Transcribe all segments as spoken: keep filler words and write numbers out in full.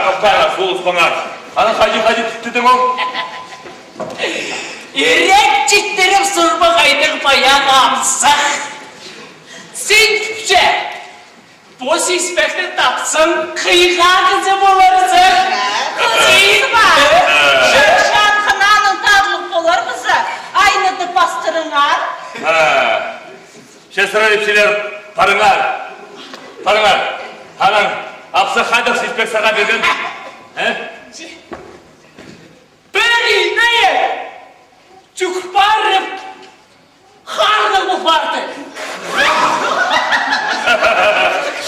Тахтар, сулыспаңар. Аны хайди, хайди тӱттедің ол? Ирет читтеріп сурбағайдың паян апсах. Син тіпче. Пу сиспекті тапсаң, хыйға кізі поларзың. Син ба? Шанхананың тарлығ поларбызы. Айнытып пастырыңар. А, че сірер ипчілер, парыңар. Парыңар. Анаң апсах хайдағ сиспек сағаа пирген? Э? Пір инейік чӱгӱр парып, харны пу парды.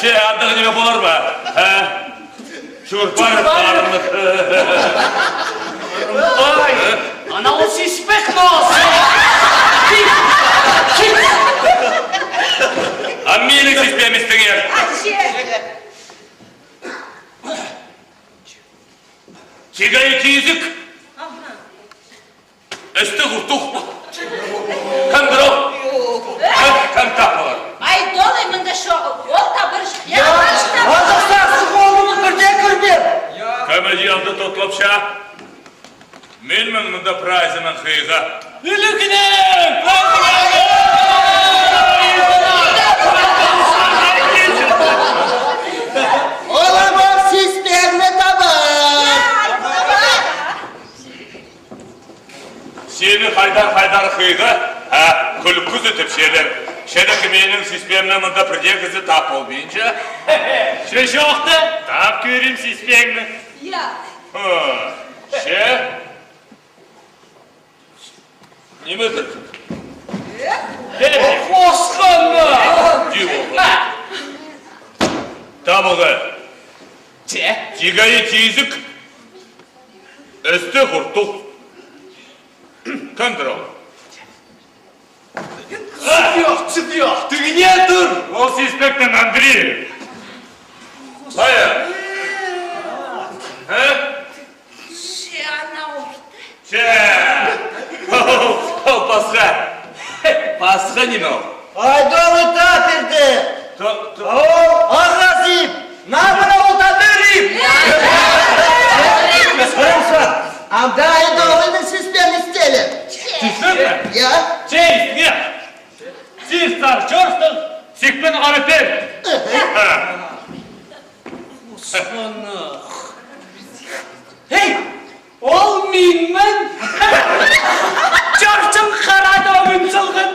Че, андағ ниме полар ба? А? Чӱгӱр парып, харны. Ой, ана ол сиспек нос. А минің сиспеем истеңер. Чигайы кизік. Ага. Істі хуртух. Кемдір ол? Кем, кем тап полар? Ай, долай мында шоғыл. Ол табырчых. Я, я, андағ сағыс холымны пірдее кӧрбеем. Кем іди алды тотлапча? Мин, мин мында прайзынаң хыйға. Ӱлӱкӱнең! Ол ам сиспеемні таба. Сині хайдар-хайдар хыйға, а, кӱлкізі тіпчелер. Че дее кӧ минің сиспеемні мында пірдее кізі тап полбинча. Че чоохта, тап кӧрим сиспеңні. Я. Ха, че? Ниме тіп? Э? Хосханна! Ди ол. Табылды. Че? Чигайы кизік. Істі хуртух. Кемдір ол? Чыт йох, чыт йох, тігіне тур! Ол сиспектің Андрей. Хайа? Э? Че ана орта. Че! Ол пасха. Пасха ниме ол? Айдолай тапирды. Ол ағазып. Набыра ол табирып. Хорошо. Анда айдолайның сиспеен істелі. Сиспеен? Я. Че, я. Сис тар чорыстың, сикпен ары пер. Ха. Хусханах. Эй, ол минмін. Чорчың харада омын сылғын.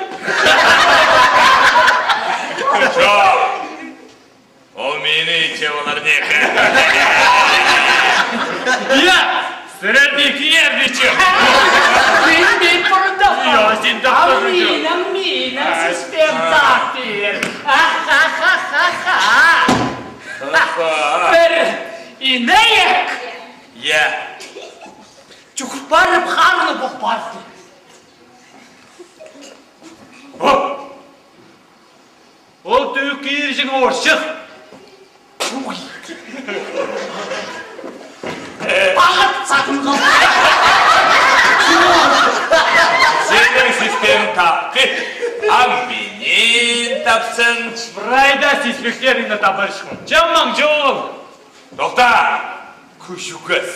Чох. Ол мині итче олар неке. Я, сірерні киерді че. Мин, мин пурдым. Я, син де. Ал пурдың че. Минің, минің сиспеем тартыр. Ах-ха-ха-ха-ха. Ах-ха. Пір инейік. Я. Чӱгӱр парып, харны пу парды. О! Ол тӧӧк кирҷің орчых. Уй. Пағат сағынғам. Синің сиспең тапты. Ам минің тапсын. Прайда сиспектеріңні табарчым. Че, Маңҷоғыл. Тохта, кӱчӱкес.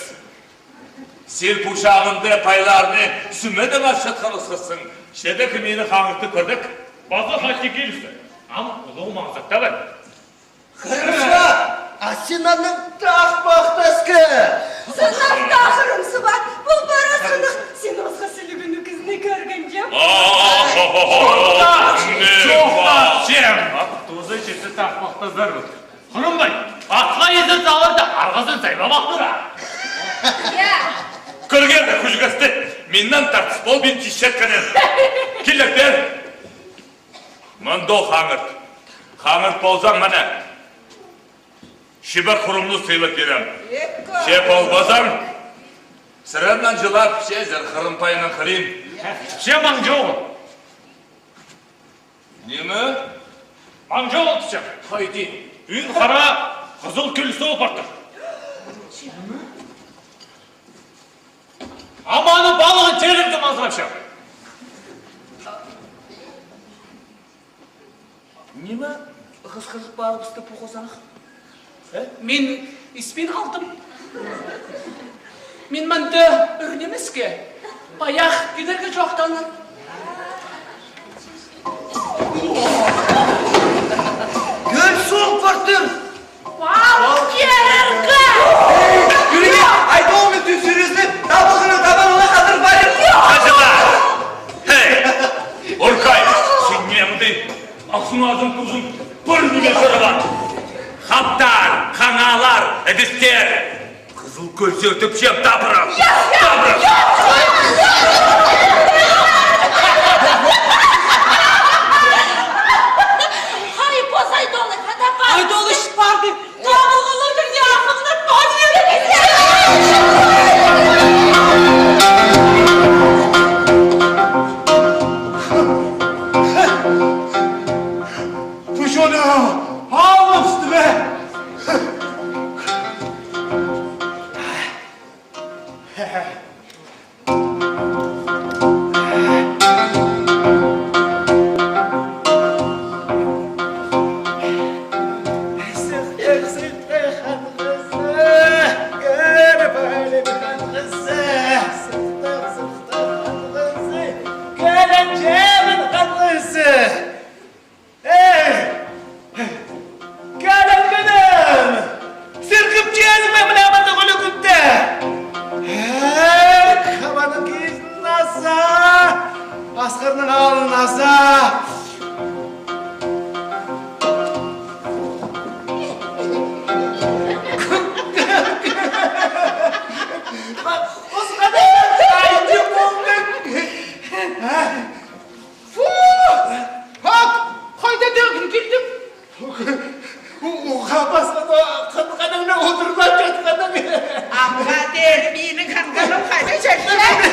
Син пу чағында пайларны сӱмедеп арчатхан осхассың, че дее кӧ мині хаңыртып кӧрдек. Паза хати килісті. Ам улуғ маңзыт табар. Хырымча, а син аның тахпахтаска. Сынап тахырым сыбат, пу парасханах, син осхас ілігін ӱкізіне кӧргенҷем. Чоохта, чоохта, чем. Ах, туза читі тахпахтазар. Хырымбай, атха изен саларда, арғазын сайлап ах тура. Я. Кӧргенде кӱчӱкесті, миннең тартыс полбин тисчеткенін. Килектер. Мындох хаңырт. Хаңырт ползаң, мына, чибек хурумны сыйлап пирем. Че полбазаң, сірернең чылап, че сірер хырымпайнаң хырим. Че, Маңҷоғыл. Ниме? Маңҷоғыл тіпчем. Хайди? Ӱн хара, хызыл кӧл суғ партыр. Ам аның палығын тирігде маңзырапчам. Ниме? Хысхырып парыбысты пу хозанах. Э? Мин іспин халдым. Мин мында ӱр нимеске, паях кидерге чоохтаным. Кӧл суғып партыр. Пал кирерге! Эй, ӱрме, айдолны тӱзірізіп, табылғаны табанына хатыр парир. Хазыла! Хей, орхай, син ниме мындағ? Ахсың азын кӱзің пір ниме сырабаан. Хаптар, ханғалар, ідістер. Хызыл кӧзі тіпчем, табырам. Табырам. Хай, пос айдолы, хада пар. Айдолы чіт парды. Табылғаннар тірде ахылнап пар. Пу чоны алып ыстыбе. Сыхтығ, сыхтығ, хан хызы, кӧріп алып, хан хызы. Сыхтығ, сыхтығ, хан хызы, кӧрінчем, хан хызы. Эй! Кӧрінгенім! Сіркіп чӧрзің ме мына мында ӱлӱкӱнде? Эй, хабаның кизін аза, асхырның алын аза. Хосхада, хайди полдың? Фу! Ак, хайда тӧгін килдім? Уға пасхан хынғаныңны одырлап чатханың. Амға тер, минің хынғаным хайда чатханың?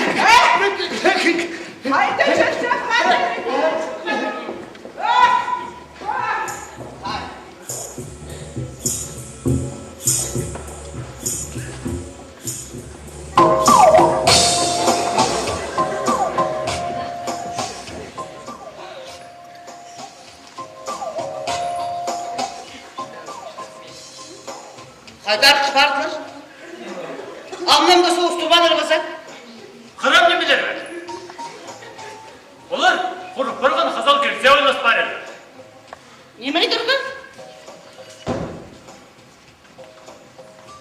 Хайда чатханың? Хайдар хабарлар. Амнам да соғыс турбалар база. Хырам немелер бе? Олар хурып парған хызыл кӧлзе ойлас парар. Неме айтарға?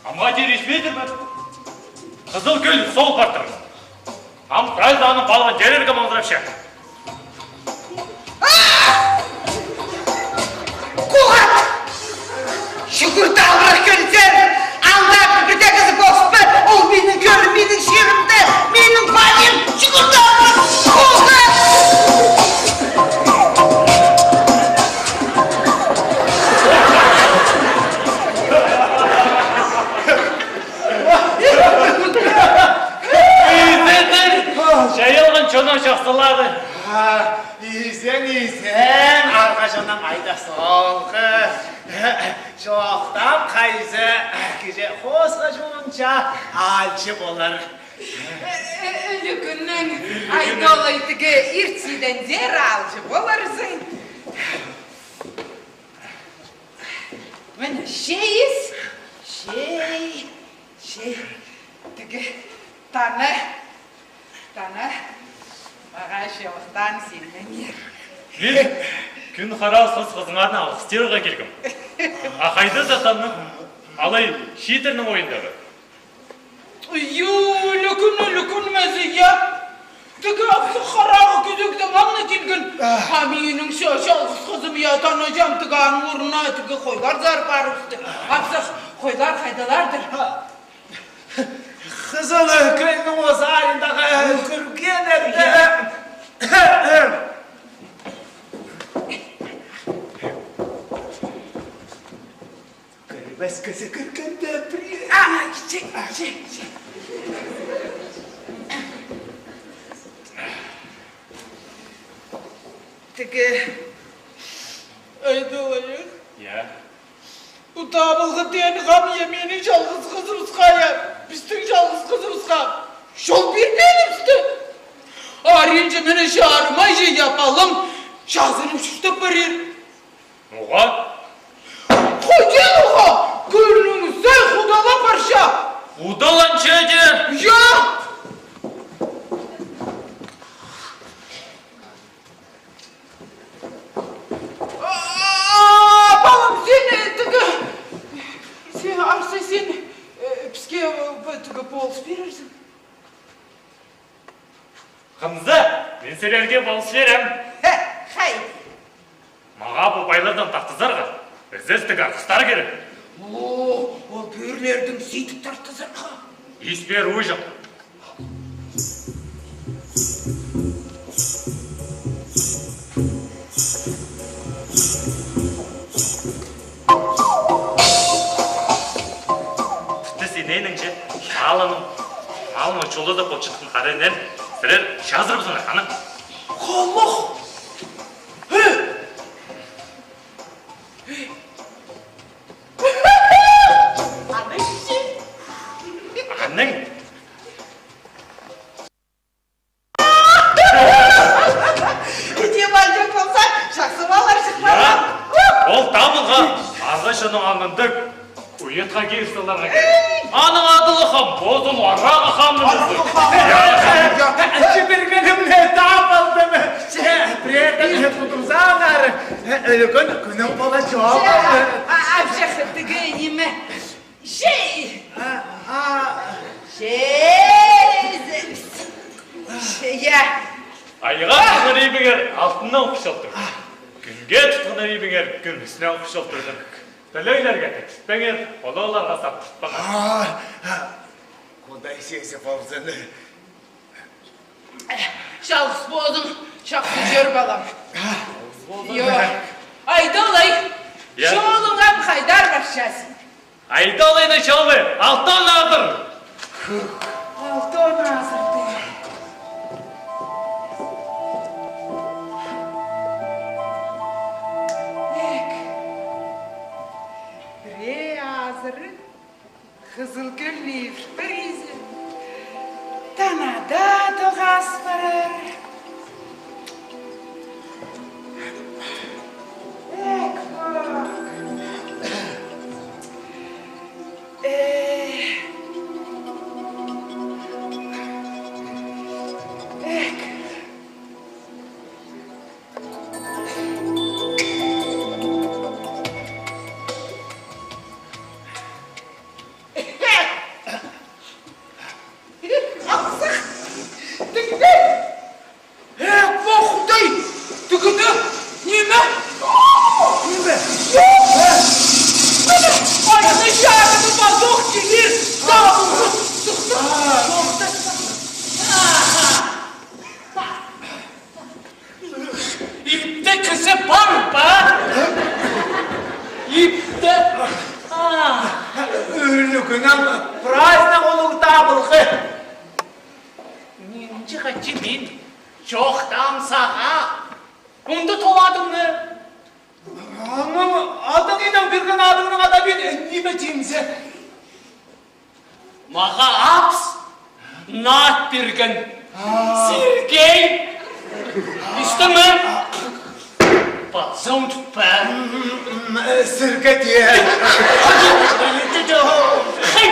Амға тиріс петір бе? Хызыл кӧл сол партыр. Ам прайзы аның палған терерге маңзырапча. Куғат! Чӱгӱр табырах кӧрзең, анда пірдеезі пос па, ол минің кӧлім, минің чирімде, минің паниим, чӱгӱр табырах! Куғат! Изеннер! Чайалған чонның чахсылары. А, изен, изен, арғаа чонның айда солғы. Чоохтап, хайзы кізі хосха чуунча алча полар. Ӱлӱкӱннің айдолы тігі иртсіден дер алча поларзың. Мына чей ис, чей, чей. Тігі таны, таны. Мағаа чоохтаан синнеңер. Мин кӱн хараа хыс хызыңарны алғыстирға килгем. А хайда за таны? Алай чииттернің ойындағы. Ю, ӱлӱкӱн, ӱлӱкӱн мезі, я. Тігі апсых харағы кӱзектең аңна килген. А минің ча-, чалғыс хызым, я, танаҷаң, тігі аның орнына тігі хойлар зар парыбысты. Апсых хойлар хайдалардыр? Хызыл кӧлнің озарындағы кӱргеннерде. Кірбес кізі кіргенде пірее. А, че, че, че. Тігі айдолайых. Я. Пу табылғы теен хам, я, минің чалғыс хызыбысха, я, пістің чалғыс хызыбысха чол пирбеен пісті. Аринҷы мені чарымай же япалың чазырып чуртап парир. Ноға? Хойден ноға, кӧлнің ӱзі худалап парча. Удаланча даа. Йо! А, палам, син, э, тігі, син, Арса, син, э, піске, э, тігі полыс пирерзің. Хынза, мин сірерге полыс пирем. Хе, хайди. Мағаа пу пайлардаң тартызарға ізестіг арғыстар кирек. О, ол пӧрлердең сидік тартызарға. Ис пир, уҷаң. Тіпті синнеңҷе, малының, малының чолы даа полчатхан хариннар, сірер чазырыбызыңар, анаң. Халах! Анаң чи? Анаң. Іди палҷаң полза, чахсы полар, чахсы полар. Ол табылған. Азы чонның аңындығ. Уйатха кир саларға кирек. Аның адылы хам, позым арағы хам. Чібіргенімні тап алдым. Че, пірдеезін тудымзаңар, ӱлӱкӱн кӱнің полар чоғыл. Че, а, апчах тігі ниме. Че. А, а. Че, че, я. Айға тутхан ибіңер алтыннаң ох чалтыр. Кӱнге тутхан ибіңер кӱмӱснең ох чалтыр. Тілеглерге тікіспеңер, олаларға саптатпаңар. А, а. Худай сизе ползын. Чалғыс позың, чахсы чӧр, палам. Йо. Айдолай. Я. Чолыңнаң хайдар парчазың? Айдолайның чолы алтон азыр. Алтон азыр, тее. Ек. Пірее азыры. Хызыл кӧлні иртір изе, танада тоғас парар. Ек, пак. Э, ек. Ахсах! Тігде! Э, пох, Худай! Тігде! Ниме? Ниме? Ай, ана чарыны пазох килир! Тағ! Тохта! Тохта! Ибде кізі пар ба? Ибде. А. Ӱлӱкӱннең праздник улуғ табылғы. Нинҷе хати мин чоохтаам сағаа. Унда толадың ны. Аның адың, иң пирген адыңның адабин ниме тимзе? Мағаа апс ат пирген. А. Сергей. Истің ме? Пазың тутпа. М, м, э, сірке тее. Хай.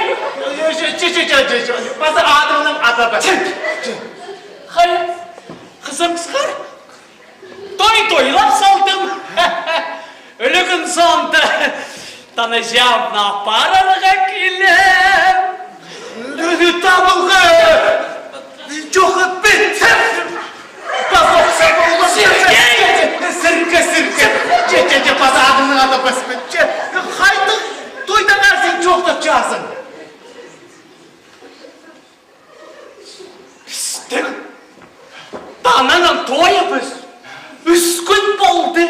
Че, че, че, че, че, че. Паза адыңның адабы. Хай, хызым, сығар. Той тойлап салдым. Ӱлӱкӱн соонда танаҷаамны апарарға килем. Табылғы. Чох, петсем. Пазох, сірке, сірке. Че, че, че, паза адыңның адабы. Че, хайдағ тойдаң син чоохтапчазың? Пістің тананың тойыбыс ӱс кӱн полды.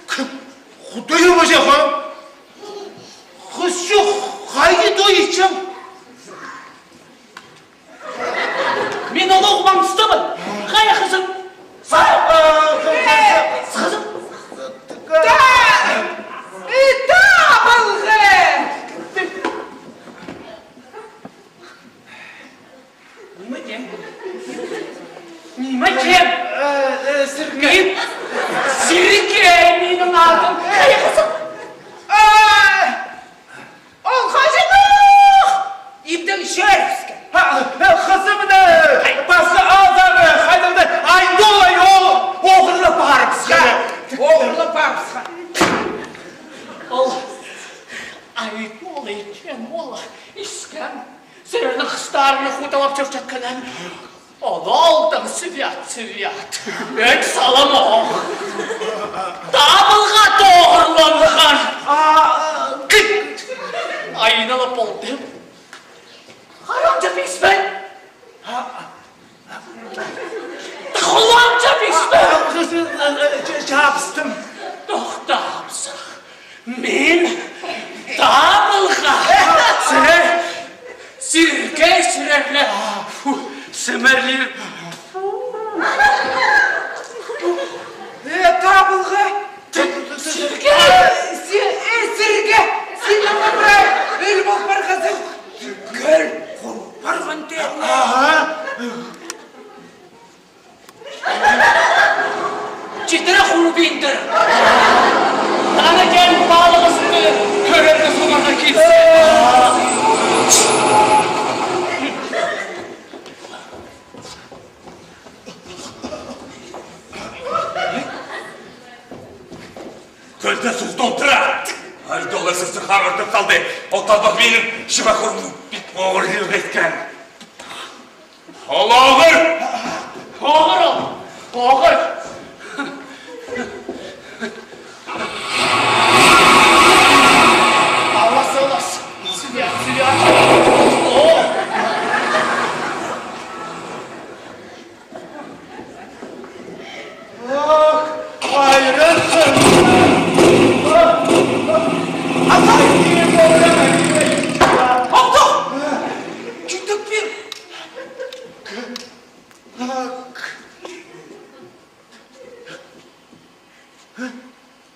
Кӱ-, Худай, ӧмезех, а? Хызым, хайди той итчең? Мин улуғ маңыстыбын. Хайа, хызым? Са-, а, хызым. Та-, э, табылғы! Ниме тем? Ниме тем? Э, э, сірке. Мин сірке, минің адым. Хайа, хызым? Э, ол хаҷан Искем, сірернің хыстарыңны худалап чӧрчеткенін. Ол олдың свят, свят. Ӧк салам ох. Табылға тоғырланған. А, кит. Айналып полдым. Харамҷы писпін. Тахуланча писті. Чабыстым. Тохта, апсах. Мин табылға. Сірер. Сірге сірерлер. Сімерлер. Э, табылға. Сірге. Сі-, э, сірге. Син ама прай. Өл пол парғазың. Кӧл, хурып парған тер. Аха. Читіре хурбиндір. Ана кем палығысты кӧрерге сомарға килсе. Кӧлде суғ толтыра. Ай, доллар сызы хабартып салды. Ол талбах минің шыба хурму пит оғыр килгеткен. Ол оғыр! Оғыр ол! Оғыр! Алас, алас! Свят, свят! О! Ох, хайран! Атай! Алтох! Чӱндек пир!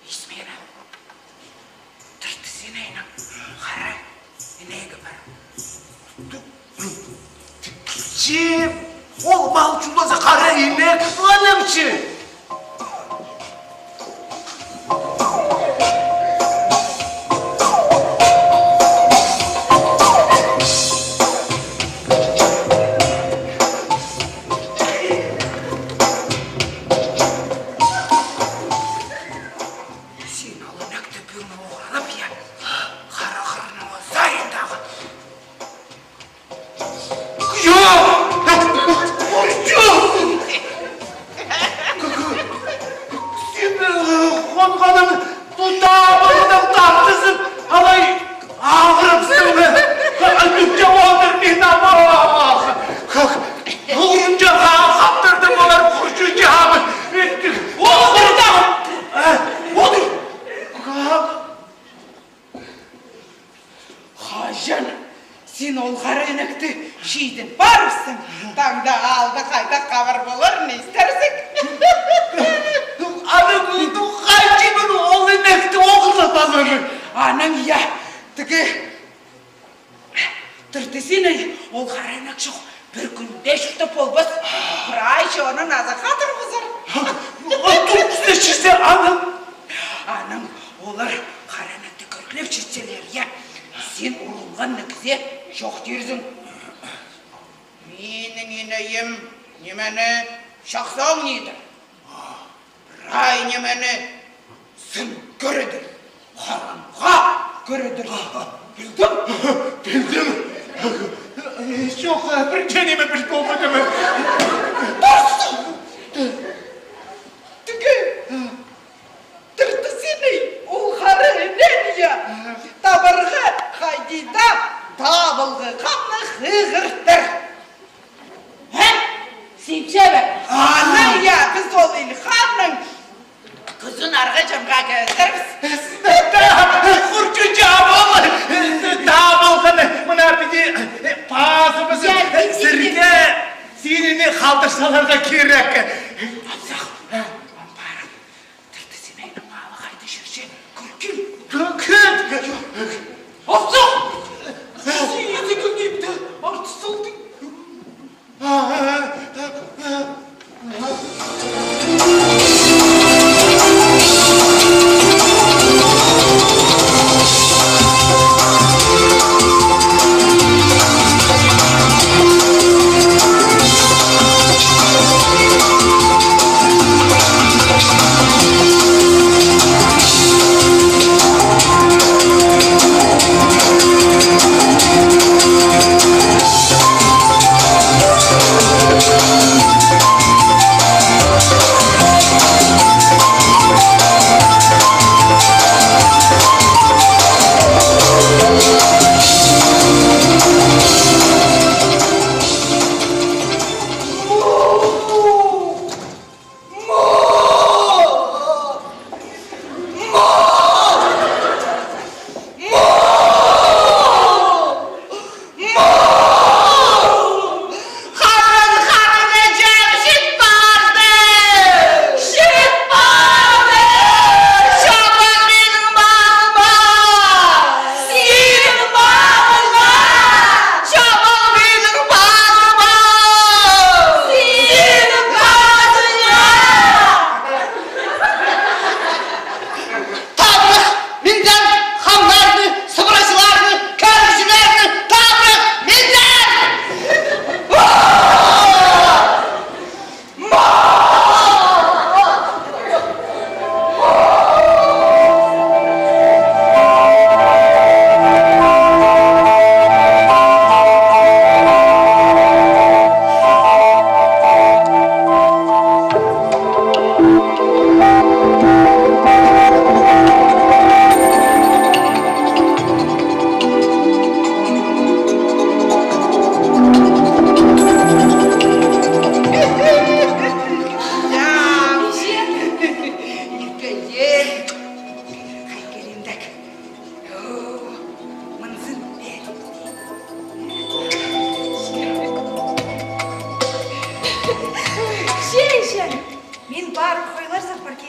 Ис мені. Тыртыс инейнің хара инегі пар. Че, ол мал чулаза хара инек, анаң че. Син ол ӱнекті пӱӱн оғырып, я, хара хырның озайындағы. Кӱ-, кӱ-, син, э, хонғаның ту табылдың тартызып, алай ағырыпсың бе? Ӱнекке одыр мин ама. Урынҷа ха-, хаптырдым олар, хурчу чабын. Одыр да! Э, одыр! Хаҷан син ол хара ӱнекті чидін парыбыссың, таңда алда хайда хабар поларын истерзің. Аны, ну, хайди мин ол ӱнекті оғырлап аларым? Анаң, я, тігі Тыртыс иней, ол хара ӱнек чох пір кӱн дее чуртап полбас. Прай чонын азахха турғызар. Ол турғыза чирзе, анаң? Анаң олар хара ӱнекті кӧріглеп читселер, я, син урунған ікізі чох тирзің. Минің инейім нимені чахсы оңнидыр. Прай нимені сын кӧредір, харамға кӧредір. Пілдің? Пілдім. Чох, пір дее ниме піл полбадым. Турза! Тігі Тыртыс иней, ол хара ӱнекті, я, табарға хайди даа табылғы ханны хығыртыр. Һе? Сипчебе? Анаң, я, піс ол Илханның кӱзін арғы чонға кӧзідербіс. Хурчу чабыл, табылғаны, мына піди пазыбыс, я, сірерге, сині халдыр саларға кирек. Апсах, ам парып. Тыртыс инейнің малы хайда чӧрче, кӧр кил. Кӧр кил. Апсах! Сині кӧп ипті артыс салдың.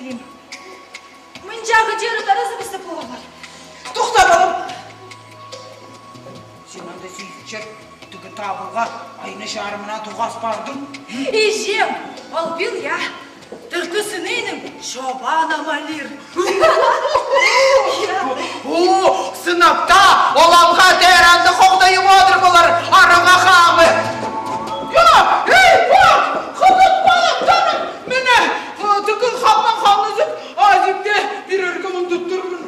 Мынҷағы чирі таразыбысты поларлар. Тохта, палам. Син анда сизінчер тігі табылға айна чарымына тоғас пардың. Иҷем, ол пил, я. Тыртыс инейнің чобаны амалир. О, сынап та, ол алға тер анда хохтайып одыр полар, араңа хамы. Я, ей, пак, хылып палам, таным. Міне, тігі хаппаң ханызып, азимде пирерге ундуттырбын.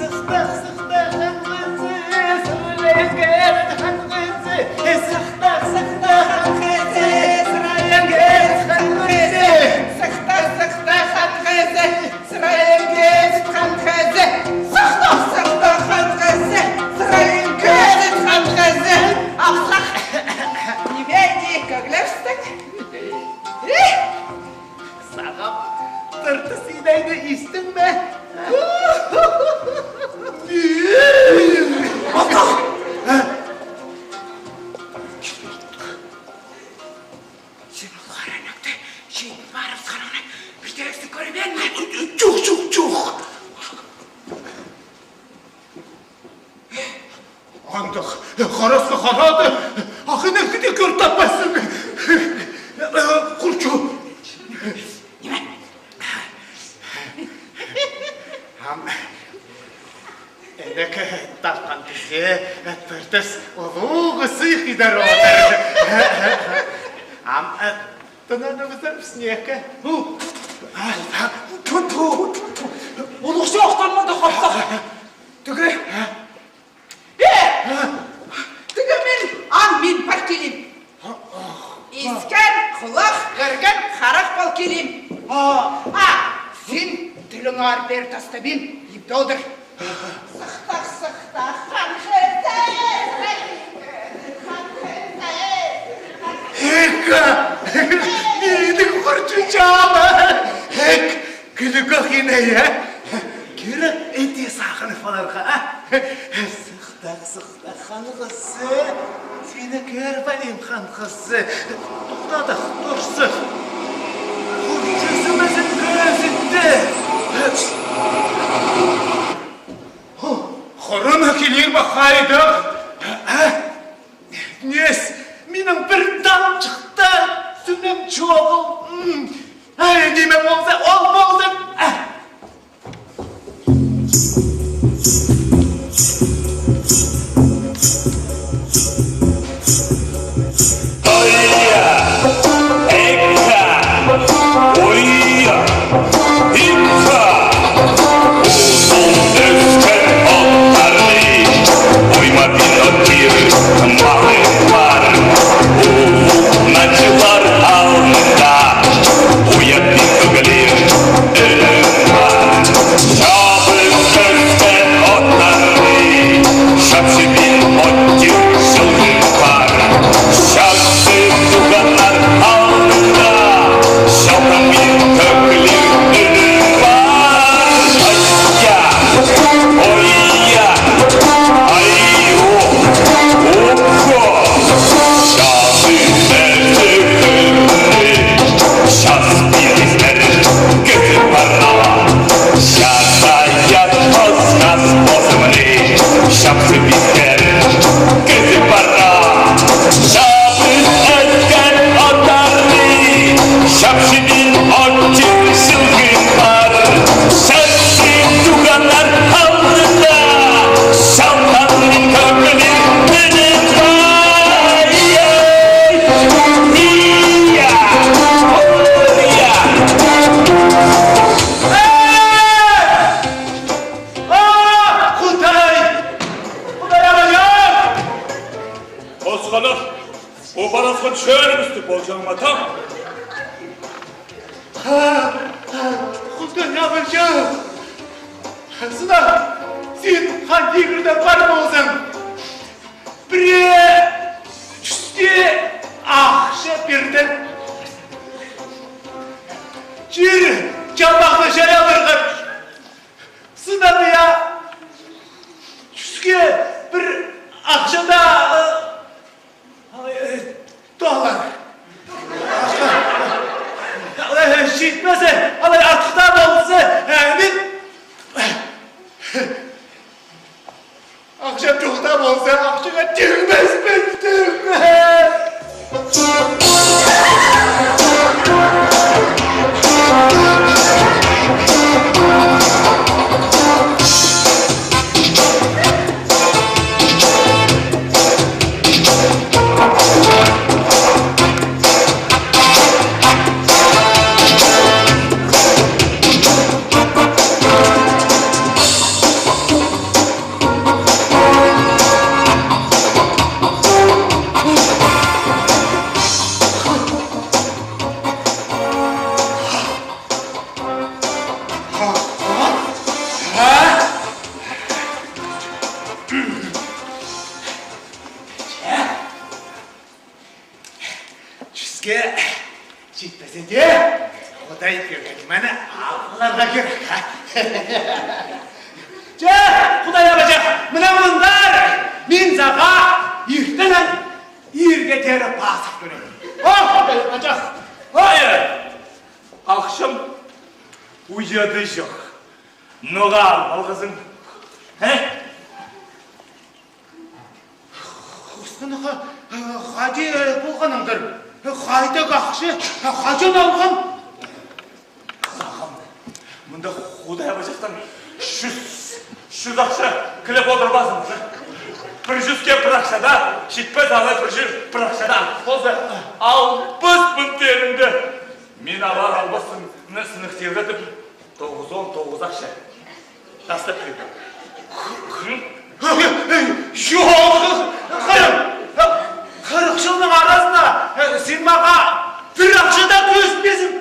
Сыхта, сыхта, хан хызы. Сыхта, сыхта, хан хызы. Сырайың кӧзіт, хан хызы. Ахсах. Ниме иди кӧглепсің? Эх! Сағам, тыртыс инейні истің ме? Ахсах! Син ол хара ӱнекті чиит парыбысханыңны пірдеезі кӧрбеен ме? Чох, чох, чох. Андағ харасха харады, ах ӱнекті дее кӧр таппассың. Хурчу. Ниме? Ам, ӱнек тапхан кізее тыртыс улуғ сыйых идер одыр. Ам, тынаныбызар піснеке. Ту, ту, ту, ту. Улуғ чоохтанмады хапсах. Тігі. Э! Тігі мин, ан мин пар килим. Искен хулах, кӧрген харах пол килим. А, син тіліңер пер, тастабин, ибде одыр. Сыхтах, сыхтах, хан хызы, хан хызы. Эк, минің хурчучам. Эк, киліг ох ине, я? Кирек иди сағынып аларға, а? Сыхтах, сыхтах, хан хызы. Сині кӧріп алим, хан хызы. Тохтадах, турзах. Хурчазы мазын кӧзітті. Хурына килер ме хайдағ? А? Нес, минің пір тамҷых таа сӱнем чоғыл. М. Ай, ниме полза, ол ползын. А. Ойя, экка, ойя, икка. Узун ӧскен оттарны оймап, пин оттир мағын пар. Улуғ начылар алнында уян пин кӧглир ӧлім пар. Чабыс ӧскен оттарны чапчы пин оттир чылғым пар. Чапсы туғаннар алнында чалғым пин кӧглир ӧлім пар. Ойя, ойя, ай-о, ох-хо. Чазы пірдеезі кӧрінді, час пирізі кӧзіт пар. Чаза ятпас хас позымны чапсы пистер кізі пар. Чабыс ӧскен оттарны чапчы пин оттир чылғым пар. Чапсы туғаннар алнында чалған мин кӧглир ӧлім пар. Ия, ия, ия. А, Худай! Худай, амайым! Хосханах, пу парасхан чӧрібісті полҷаң ма таң? А, а, Худай, амайым! Сынап, син Хан Тигірде пар ползаң, пірее чӱсте ахча пирдім. Чир чалбахты чайаларға. Сынап, я, читпезе, алай артых таа полза, э, мин, ахчам чох таа полза, ахчаңа тигбеспін, тигбес. Чӱске читпезе дее, Худай пирген мыны аларға кирек, а? Че, Худай Абачах, мына мындар, мин сағаа иртенең ирге теере пазып кӧрем. О, Худай Абачах! Ой, ахчам уяды чох. Ноға алғазың? Э? Хустың ха-, хайди полғаныңдар? Хайдағ ахча, хаҷан алған? Сағам. Мында Худай Абачахтаң чӱс, чӱс ахча киліп одырбазың. Пір чӱске пір ахча даа читпес, алай пір чӱс пір ахча даа. Полза, албас пын теенімде. Мин алар албассың, сыныхтирға тіп, тоғызон тоғызахча тастап пирдім. Чох, хырым, хырых чылның аразында, э, син мағаа пір ахча даа кӧзітпезің.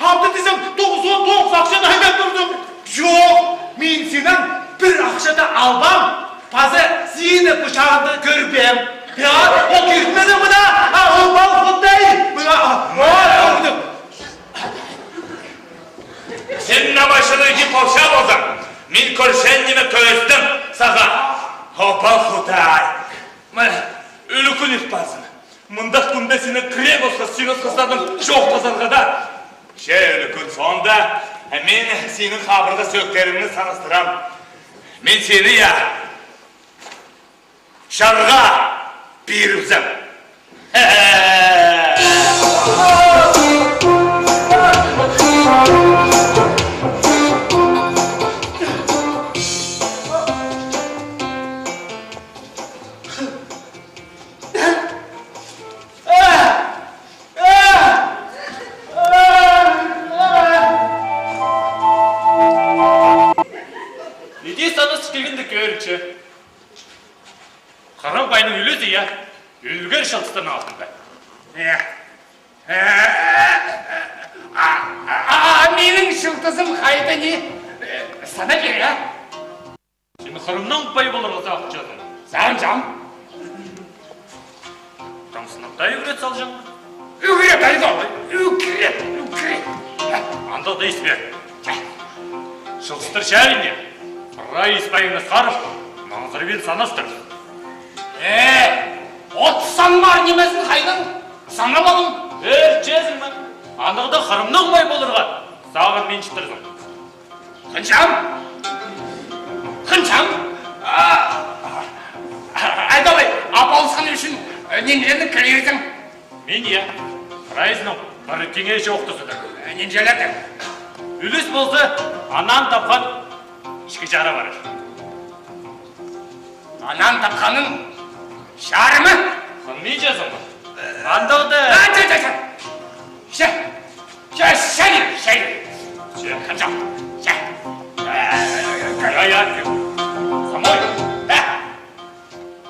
Алды тізең, тоғызон тоғызахчаны айлап турзың. Чох, мин синнең пір ахча даа албаам. Паза сині пу чағында кӧрбеем. Я, ол киртмезің мына, а, обал Худай, мына, а, а, кӧрдің. Син намайшыны иди полча ползаң, мин кӧрчем ниме кӧзідем сағаа. Обал Худай. Мына, ӱлӱкӱн ирт парзың. Мындағ кӱнде синнең кірек осхас, син осхастарның чоохтазарға даа. Че ӱлӱкӱн соонда, мин синің хабырғы сӧӧктеріңні санастырам. Мин сині, я, чарға пирібізем. Иди санас килгенде кӧрче. Хырым пайның ӱлӱзі, я, ӱлгер чылтыстың алтында. Э. Э, а, а, а, минің чылтызым хайда ни? Э, сана пир, я? Син хырымнаң пай поларға сағынчазың? Сағынчам. Таңсынып та ӱгрет салҷаң. Ӱгрет, айдолай, ӱгрет, ӱгрет. Андағ даа ис пе? Чылтыстар чариннер. Прай ис-пайыңны сығарып, маңзырбин санастыр. Э, отыс саннар нимезін хайдаң санап алам? Ӧрчезің ме? Андағда хырымнаң пай поларға сағын минчіптірзің. Хынчам? Хынчам? А, айдалай, а полысхан ӱчӱн, э, нинҷені кірерзің? Мин, я, прайзының пір тиңе чоохтазыдыр. Э, нинҷелердең? Ӱлӱс полза, анаң тапхан ікі чары парар. Анаң тапханның чарымы? Хынминчазың ба? Андағда. А, че, че, че. Че, че, че, че. Че, хынчам. Че. Я, я. Самой. Э.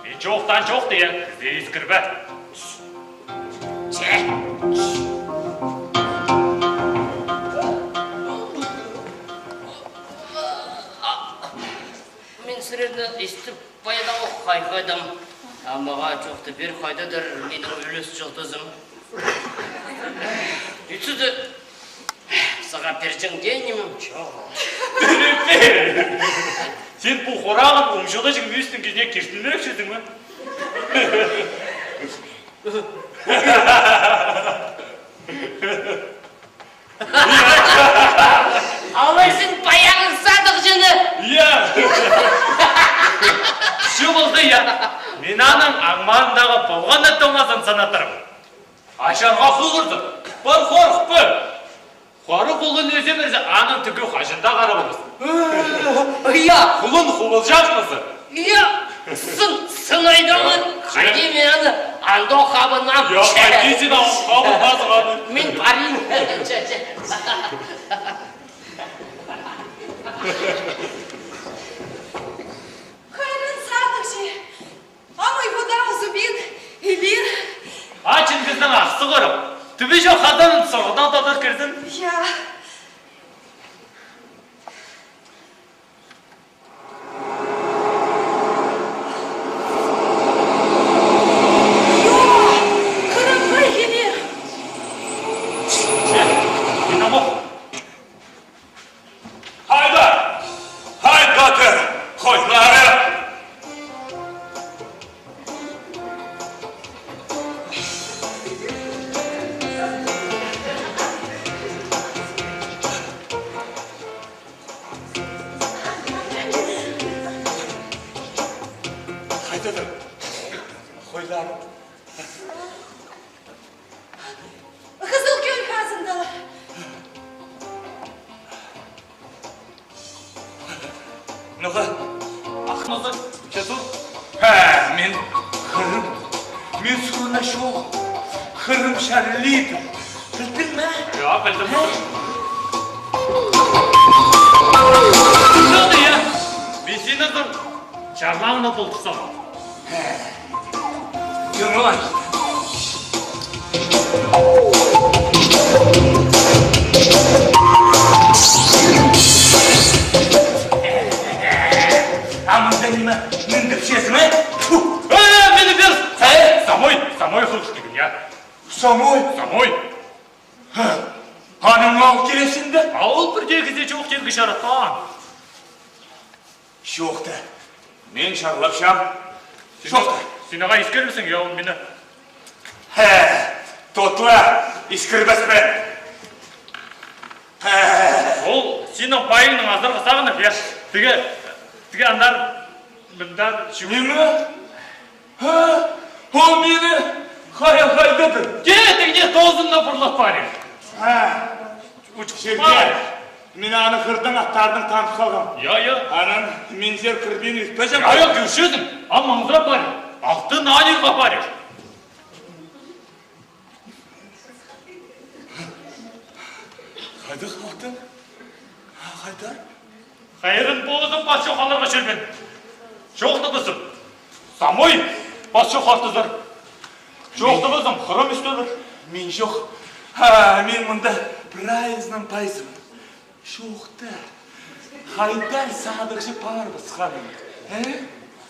Мин чоохтаан чоохты, я, кізее искірбе. Че. Мин сірерні истіп пайда ох хайхадым. А мағаа чоохты пир, хайдадыр минің ӱлӱс чылтызым. Ӱчӱзі сағаа пирҷең дее нимем чоғыл. Тӱрепе! Син пу хорағын оңҷылаҷаң мӱӱстің кізіне киртінмирекчезің ме? Аның аңмарындағы полғанны тоңазын санаттырып. Ачарға хулурза, пар хорыхпа. Хоры полған ӧзе пирзе, аның тӱгі хаҷан даа хара полбас. Э, я. Хулун хубылҷахпазы. Я, сын, сын айдамын. Я. Хайди мин аны андох хабынам. Я, хайди син андох хабынмазың аны. Мин парим. Че, че. Хайран, садығҷы. Ам ой, вода узубин, илир. Ачын кіздің ахсы хырым. Тӱбі чох хазанын сығыдаң тадыр кірзін. Я. Йо, хырымға илир. Че, мин амох. Хайдар! Хайдар, батыр! Хойлары! Хайдадыр? Хойлары. Хызыл кӧл хазындалар. Ноға? Ахмазы, че тур. Хе, мин хырым. Мин суғына чоғыл. Хырым чарлиды. Пілдің ме? Я, пілдім. Хе? Пілдің, я. Мин сині чарлаңны толтырсам. Тыңла. А мында ниме, мындағ чезме? Фу! Э, мені бер! Э? Самой, самой хылыштығын, я. Самой? Самой. Ха, аның ал килесінде? А ол пірдеезі чоох тирге чаратпаан. Чох та. Мин чарлапчам. Чох та. Син ағаа искірбессің, я, ол мині. Хе, тотла, искірбеспін. Хе. Ол синің пайыңның азырғы сағынып, я. Тігі, тігі андар, мындар, чу- Ниме? Ха? Ол мині хайа хайдадыр? Кеетігіне тозынна пырлап парир. Ха. Учух Чирге. Мин аны хырдың аттарының танып халғам. Я, я. Анаң минзер кірбин иртпеҷем. Я, я, кӧрчезің. Ам маңзырап парир. Алтын анирға парир. Хайдағ алтын? Хайдар? Хайран ползын, пас чох аларға чӧрбеен. Чоохтабазым. Самой пас чох артызар. Чоохтабазым, хырым ӱстӧлер. Мин чох. Ха, мин мында прайзының пайзым. Чох та. Хайдар садығҷы парыбысханың? Э?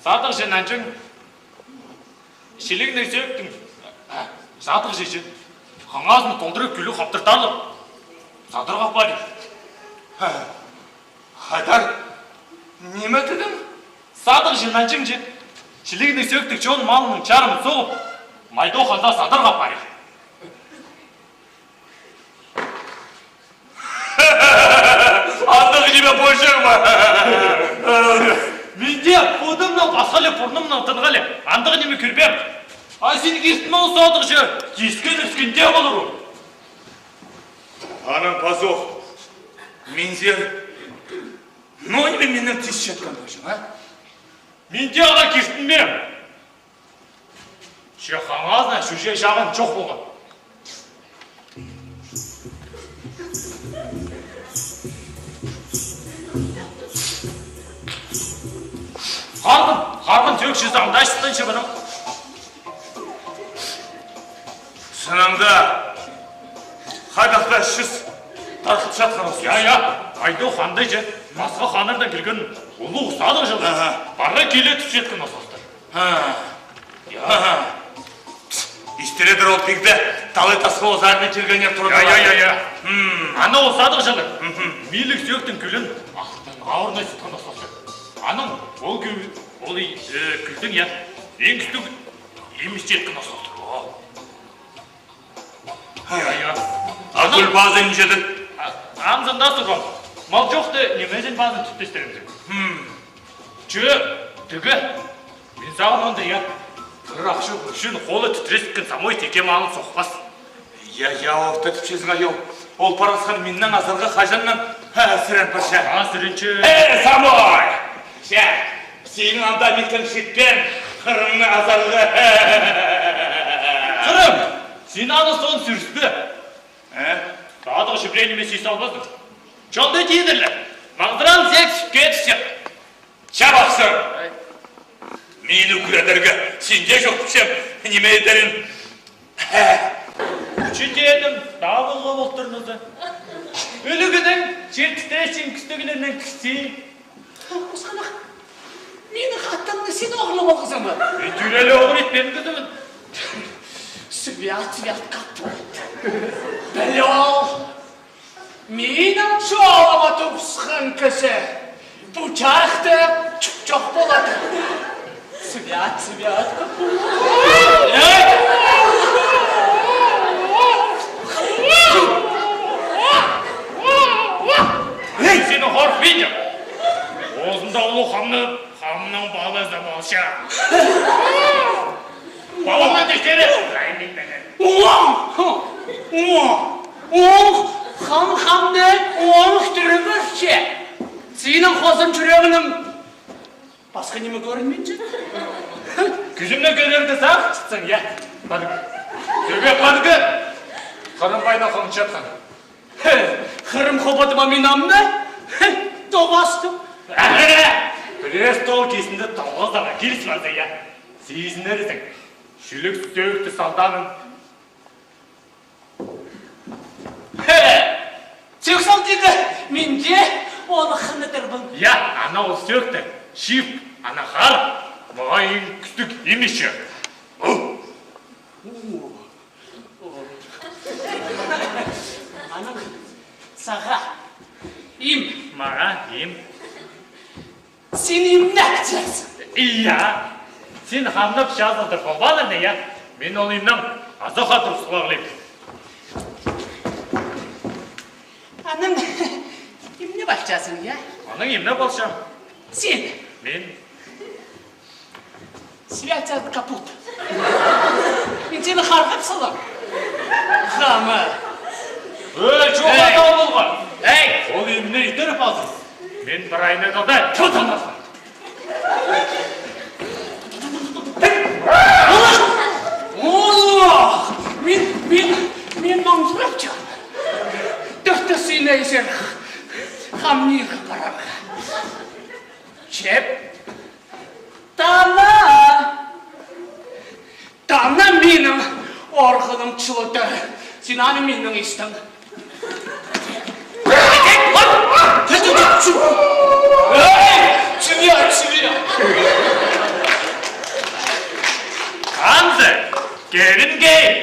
Садығҷы нанҷаң. Чилігнің сӧӧктің садығҷызы. Хаңазын толдыра кӱлӱ хаптыртарлар. Садарға парир. Ха. Хайдар, ниме тидің? Садығҷы нанҷаң чи. Чилігнің сӧӧктің чон малының чарымын соғып, Майдох ханда садарға парир. Андағ ниме полҷаң ма? Мин дее пудымнаң пасхале, пурнымнаң тынғале андағ ниме кӧрбеем. А син киртінме, ол садығҷы, кискен-ӱскенде полар ол. Анаң пазох минзер ноо ниме миннең тисчеткен полҷаң, а? Мин дее ағаа киртінмеем. Че хаңазына чӱче чағын чох полған. Харғын, харғын сӧӧк чізе анда чыттынча мынаң. Сынаңда хайдағ-да чіс тартылчатхан осхас. Я, я, Майдох ханда чи, Масха ханнардаң килген улуғ садығҷылар. Аха. Пара киле тіпчеткен осхастар. Ха. Я. Аха. Истіредір ол пигде талай тасха озарны килгеннер турды. Я, я, я, я. М. Ана ол садығҷылар. Мгм. Миліг сӧӧктің кӱлін алтынға орнай сыххан осхастар. Анаң ол кӱл, ол и, э, кӱлдің, я, иң кӱстіг иміс читкен осхастар. О. Ай, ай, ай. А кӱл пазын ниҷедір? А, анзында сурғам. Мал чох та, нимезін пазын тӱттестіремзің? Хм. Че, тігі. Мин сағам анда, я. Пір ахчах ӱчӱн холы титрескен самай тикке малын сохпас. Я, я, орта тіпчезің, айол. Ол парасхан миннең азарға хаҷаннаң, ха, сірен парча. А, сіренче. Э, самай! Че, синің анда миткен шитпен Хырымны азарға. Хырым! Син аны соон сӱріспе. Э? Тадығы чібірен ниме сис албазың. Чонда тидірлер. Маңзыран сек сӱтке тӱсче. Чабахсың! Мині ӱгредерге синде чох тіпчем, ниме идерін. Ӱчӱн теенім, табылғап олтырнызы. Ӱлӱкӱнең чир титресчең кӱстіглернең кізі. Хусханах, минің хатымны син оғырлап алғазың ба? Мин тӱлелі оғыр итпеен кізібін. Свят, свят капут. Піле ол. Минің чолыма турысхан кізі пу чарыхта чох полады. Свят, свят. Эй! Эй, сені хорых видео. Озында улуғ хамны, хамның балазы болча. Палама тектере. Оң! Оң! Оң! Хам хамны оң тӱрібісче. Синің хозым чӱрегінің пасха ниме кӧрінминче. Кӱзімні кӧрерге сағынчатсың, я? Паргы. Сӧбе паргы. Хырымбайны хомчатхан. Хе, Хырым хобадыма мин амды. Хе, тоғастым. Престол кизінде тоғызарға киліс парза, я. Сизінерзің. Чӱлік сӧӧкті салданың. Хе! Сӧӧк сал тиді, мин дее ол хынытырбын. Я, ана ол сӧӧкті чип, ана хар, мағаа иң кӱстіг им итче. У. У. О. Анаң сағаа им. Мағаа им. Син имнеп чазың. Я. Син хамнап чазылдыр полбаның, я. Мин ол имнең азахха турыс поларлим. Анаң имнеп алчазың, я? Анаң имнеп алчам. Син? Мин. Свят, свят капут. Мин сині харғап салам. Хама. Ей, чоға, ей, табылған. Ей! Ол имні иттіріп алзын. Мин пір айнада да чотанасым. О, мин, мин, мин маңзырапчам. Тӧртті синезер хамнирға парарға. Чеп. Тана! Тана минің орғылым чылытыр. Син аны минің истің. Эй, чілия, чілия. Анзы! Кӧрінген!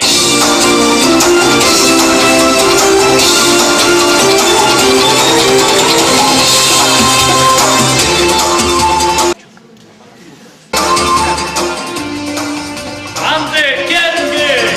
Анзы кӧрінген!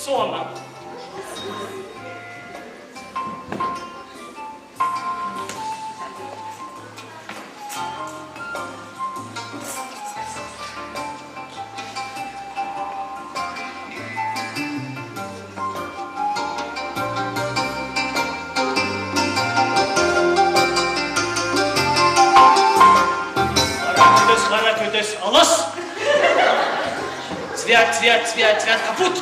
Сома. Хара кӧдес, хара кӧдес, алас. Цвят, цвят, цвят, цвят, капут.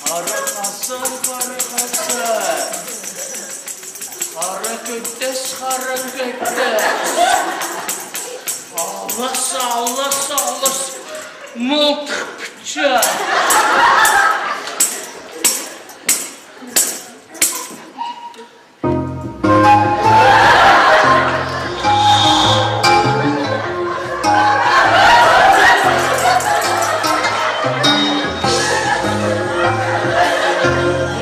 Хара хазан, хара хазан. Хара кӧдес, хара кӧдес. Алас, алас, алас. Мылтых пычах.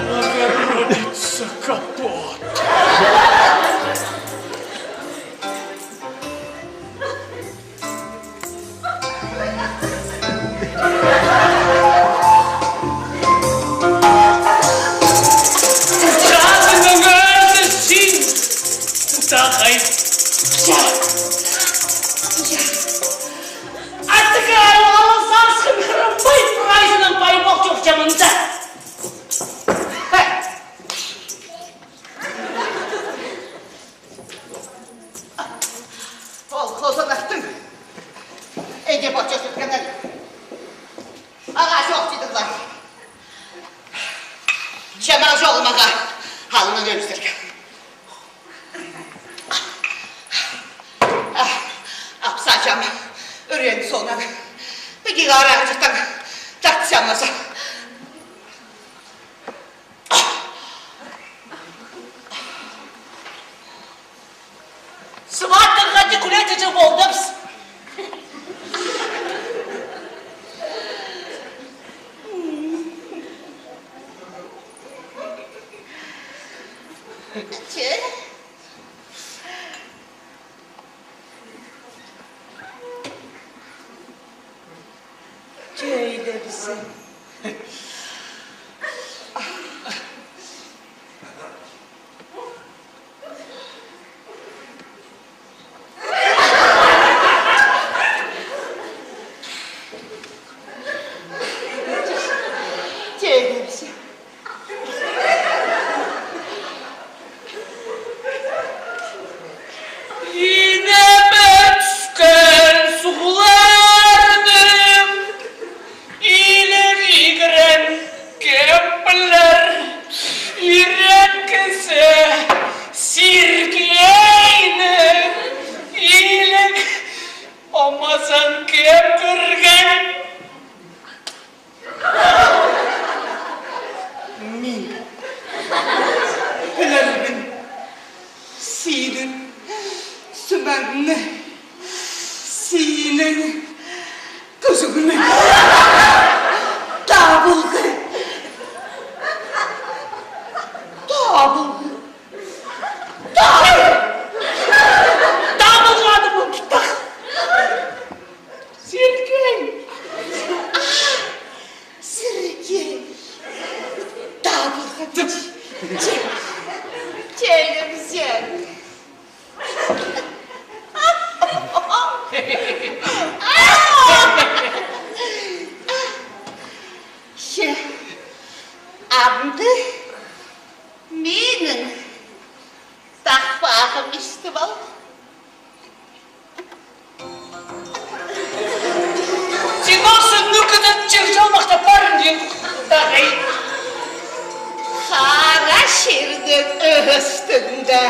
Богородица, капот. Чазының ӧзі син, тағай. Я. Я. Аттыға алып алып сарысхан хырымбай прайзының пай пол чоохча мында. Ол хозанахтың иди пача сӱргеннер. Ағаа чоох тидірлер. Чамал чоғыл мағаа алыннаң ӧлізерге. Апсаҷам, ӱреен соонаң. Піди ағаа читаң тартсам маза. Сваттарға декулетіҷі полдыбыс. Че? Че идібізем. Че идібізем. Инебіскен суғларның иліг игірен кемпілер, ирен кізі Сергейнің иліг омазын кем кӧрген. Мин пілербін синің сӱмеңні, синің кӱзіңні. Табылғы. Табылғы. Табылғы. Табылғаны мындағ. Сергей! А, Сергей! Табылған. Че-, че-, челімзен. Хара чирнің ӱстӱнде.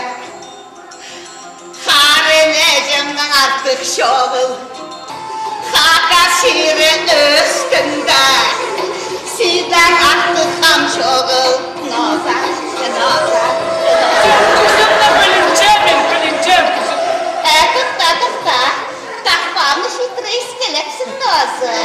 Харын ээҷемнең артых чоғыл. Хакас чирі ӱстӱнде. Сидең артых хам чоғыл. Ноза, ноза, ноза. Кӱзімні пілінчем мин, пілінчем кӱзім. Э, тохта, тохта. Тахпаны читіре искелексің, ноза.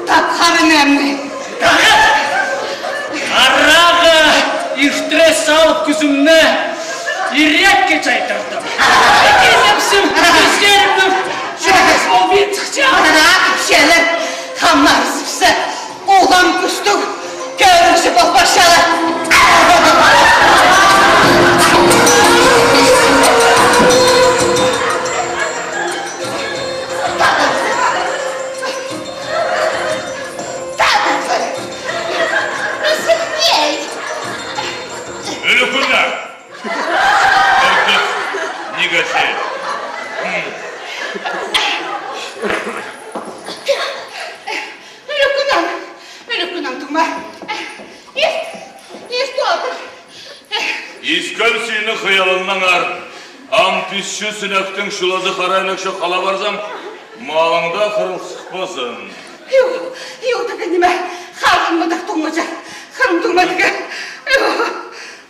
Тапхарым ам. Арағы иртіре салып кӱзімні ирекке чайдырдым. Кизепсім, кизерімнің чоғыс ол бит чыхча. Арағы пічелер хамнарзыпса, улам кӱстіг кӧрігҷі пол парчалар. Ӱлӱкӱннең! Ниге син? Ӱлӱкӱннең, ӱлӱкӱннең тума. Ис, ис толдыр. Искем сині хыялымнаңар. Ам пис чӱс инектің чулазы хара инекче хала парзам, малың даа хырылсыхпазын. Ю, ю, тігі ниме, харын мындағ туңмаҷаң, хырым туңма тігі. Ю,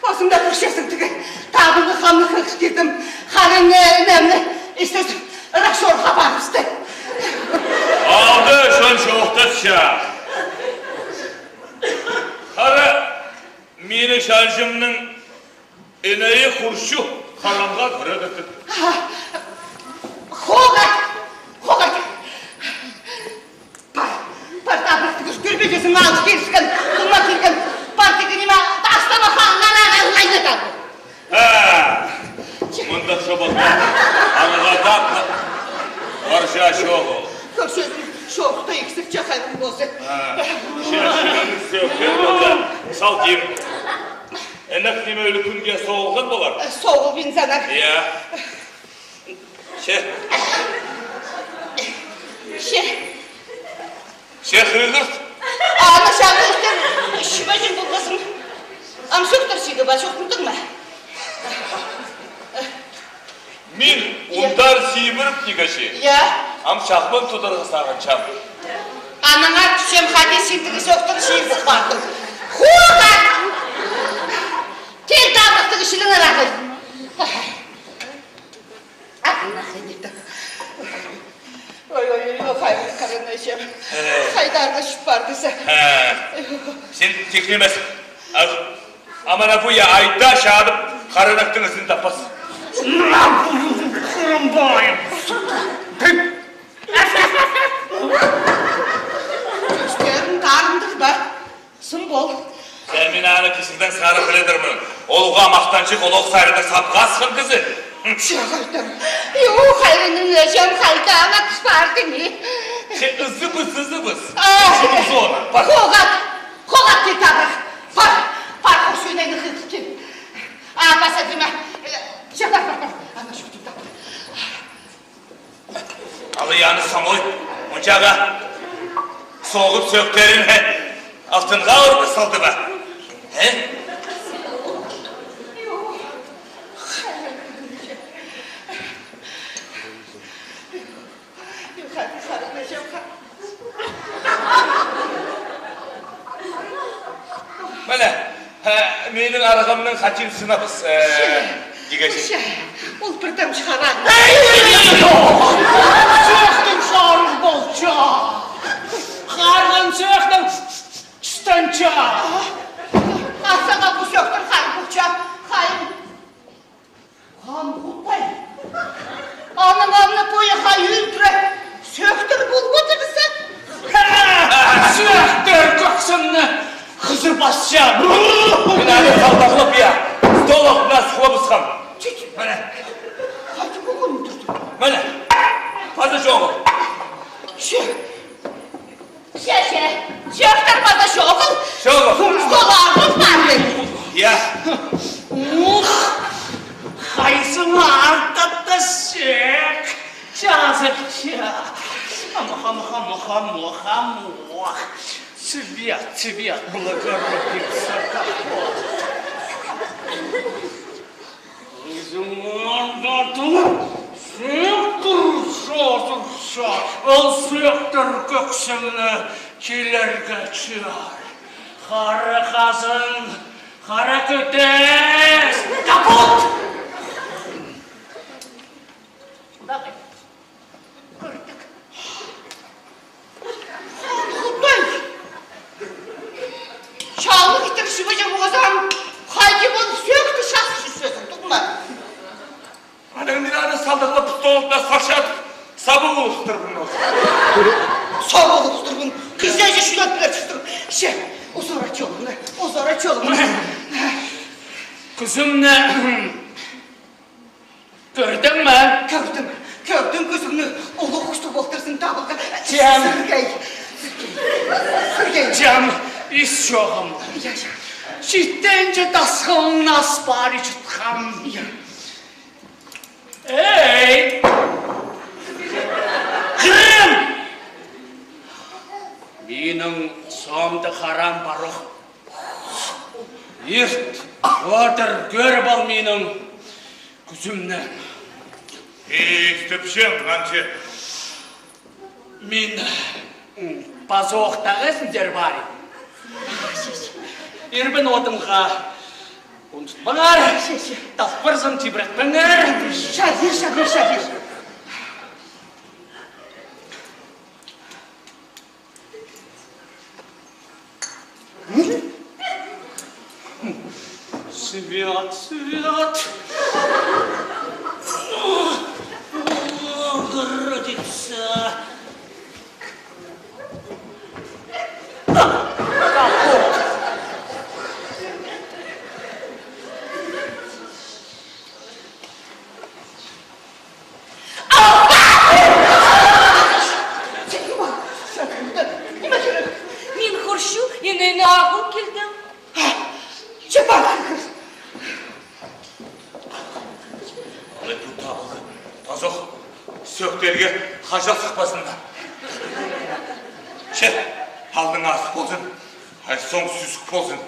позыңда кӧрчезің тігі. Табынғы хамны хығыр кирдім. Харын, э, инемні истезіп, рахчорға парыбысты. Алды чон чоохтасча. Хара, минің чалҷымның инейі хурчу, харамға кіре кірді. Хога, хога. Пар, пар, табырахтығ кізі, кӧрбеҷезің, алыс киліскен, туңма кирген. Пар, тігі ниме, тастама, ха, на, на, на, на, на, на. Ха, мындағ чобахта аңғадап парча чоғыл. Кӧрчезің, чоохта иксікче хайран полза. Ха, чӧрчезің, сӧӧктер полза, салтим. Інек ниме, ӱлӱкӱнге соғылған полар? Соғылбин санар. Я. Че. Че. Че хығырт. Аны чағын істер, шыбаҷым полғазың. Ам сӧктер сигі ба, чоохтадың ма? Мин, я, ундар сибіріп, Нигачи. Я. Ам чахман тударға сағынчам. Анаңар тӱсчем, хайди син тігі сӧктерні сибізіп пардың. Худа! Кил, табырахтығ кізілеңер ағыл. Ой, ой, ой, ой, хайбір кірін ээҷем. Хайдарға чӱт парды зе. Син тикнемес. Ам ана пу я айда чадып, хара інектің ізін таппас. Мына пу хырымбайым. Тіп. Тӧстерін тарындыр ба? Сым пол. Сен мин аны кізіңдең сарығ піледірмін. Ол уғаа махтанҷых, ол ох сарыда сапхасхан кізі. Чағырдым. Ю, хайран ээҷем, хайда ана кіс парды ни? Че, ызыбыс, ызыбыс. Ызыбыс оны. Пар. Хоғат, хоғат кил табыр. Пар, пар, хурчу инейні хығыр кил. А, паза тиме. Че, пар, пар, пар. Ана чуртим табыр. Алай аны самой, мынҷаға соғып сӧктерін, хе, алтынға урып салды ба? Хе? Минің арғамнаң хати сынабыс, э, тигезі. Че, ол пір тамчы харағым. Эй, ей, ей, ей, ей! Сӧӧктең харығ полча. Харған сӧӧктең чыстанча. А сағаа пу сӧӧктер харығ полча, хайым. Хан Худай! Аның алнында пу хай ӧлтіре сӧӧктер полып одырза? Сӧӧктер кӧксімні хызыр пасча! Мына аны салдағлап, я, стол алтына сығыбысхан. Чит. Мына. Хайди полған ӧлтірді? Мына. Паза чоғыл. Че. Че, че, сӧӧктер паза чоғыл. Чоғыл. Стол ағыл парды. Я. Ух, хайзыңа артатта сӧӧк. Чазыхча. Ам, ам, ам, ам, ам, ох. Цвет, цвет, благородица, какой. Кізің анда тулып, сӧӧктер чазырча, ол сӧӧктер кӧксімні килерге чыар. Хара хазан, хара кӧтес, капут! Давай. Кӧрдік. Худай! Чалығ итер чібіҷе ползаң, хайди полып сӧӧкті чазып чӧрчезің, туғма? Анаң мин аны салдағлап, стол алтына сарчатып, сабы полыстырбын ол. Сабы полыстырбын, кізее чӱдеп пирчезің. Че, узара чолыңны, узара чолыңны. Кӱзімні кӧрдің ме? Кӧрдім, кӧрдім кӱзіңні, улуғ кӱстіг полтырзың табылған. Чам. Сіргей, сіргей, сіргей. Чам, ис чоғым. Я, я. Читтенҷе тасхылын ас пари чатхам. Я. Эй! Кім? Минің сомда харам пар ох. Ирт, одыр, кӧріп ал минің кӱзімні. Истіпчем, ханҷы. Мин, м, пазох тағызын тер парим. Ирбін одынға ундутпаңар. Талпырзын тибіретпеңер. Шадир, шадир, шадир. Свет, свет. Богородица. Мин хурчу, ине, ине, ағыл килдім. Че, пар, хыр. Алай пу табылды. Пазох, сӧӧктерге хаҷал сыхпазыннар. Че, алның ас ползын. Ай, соң сӱзік ползын.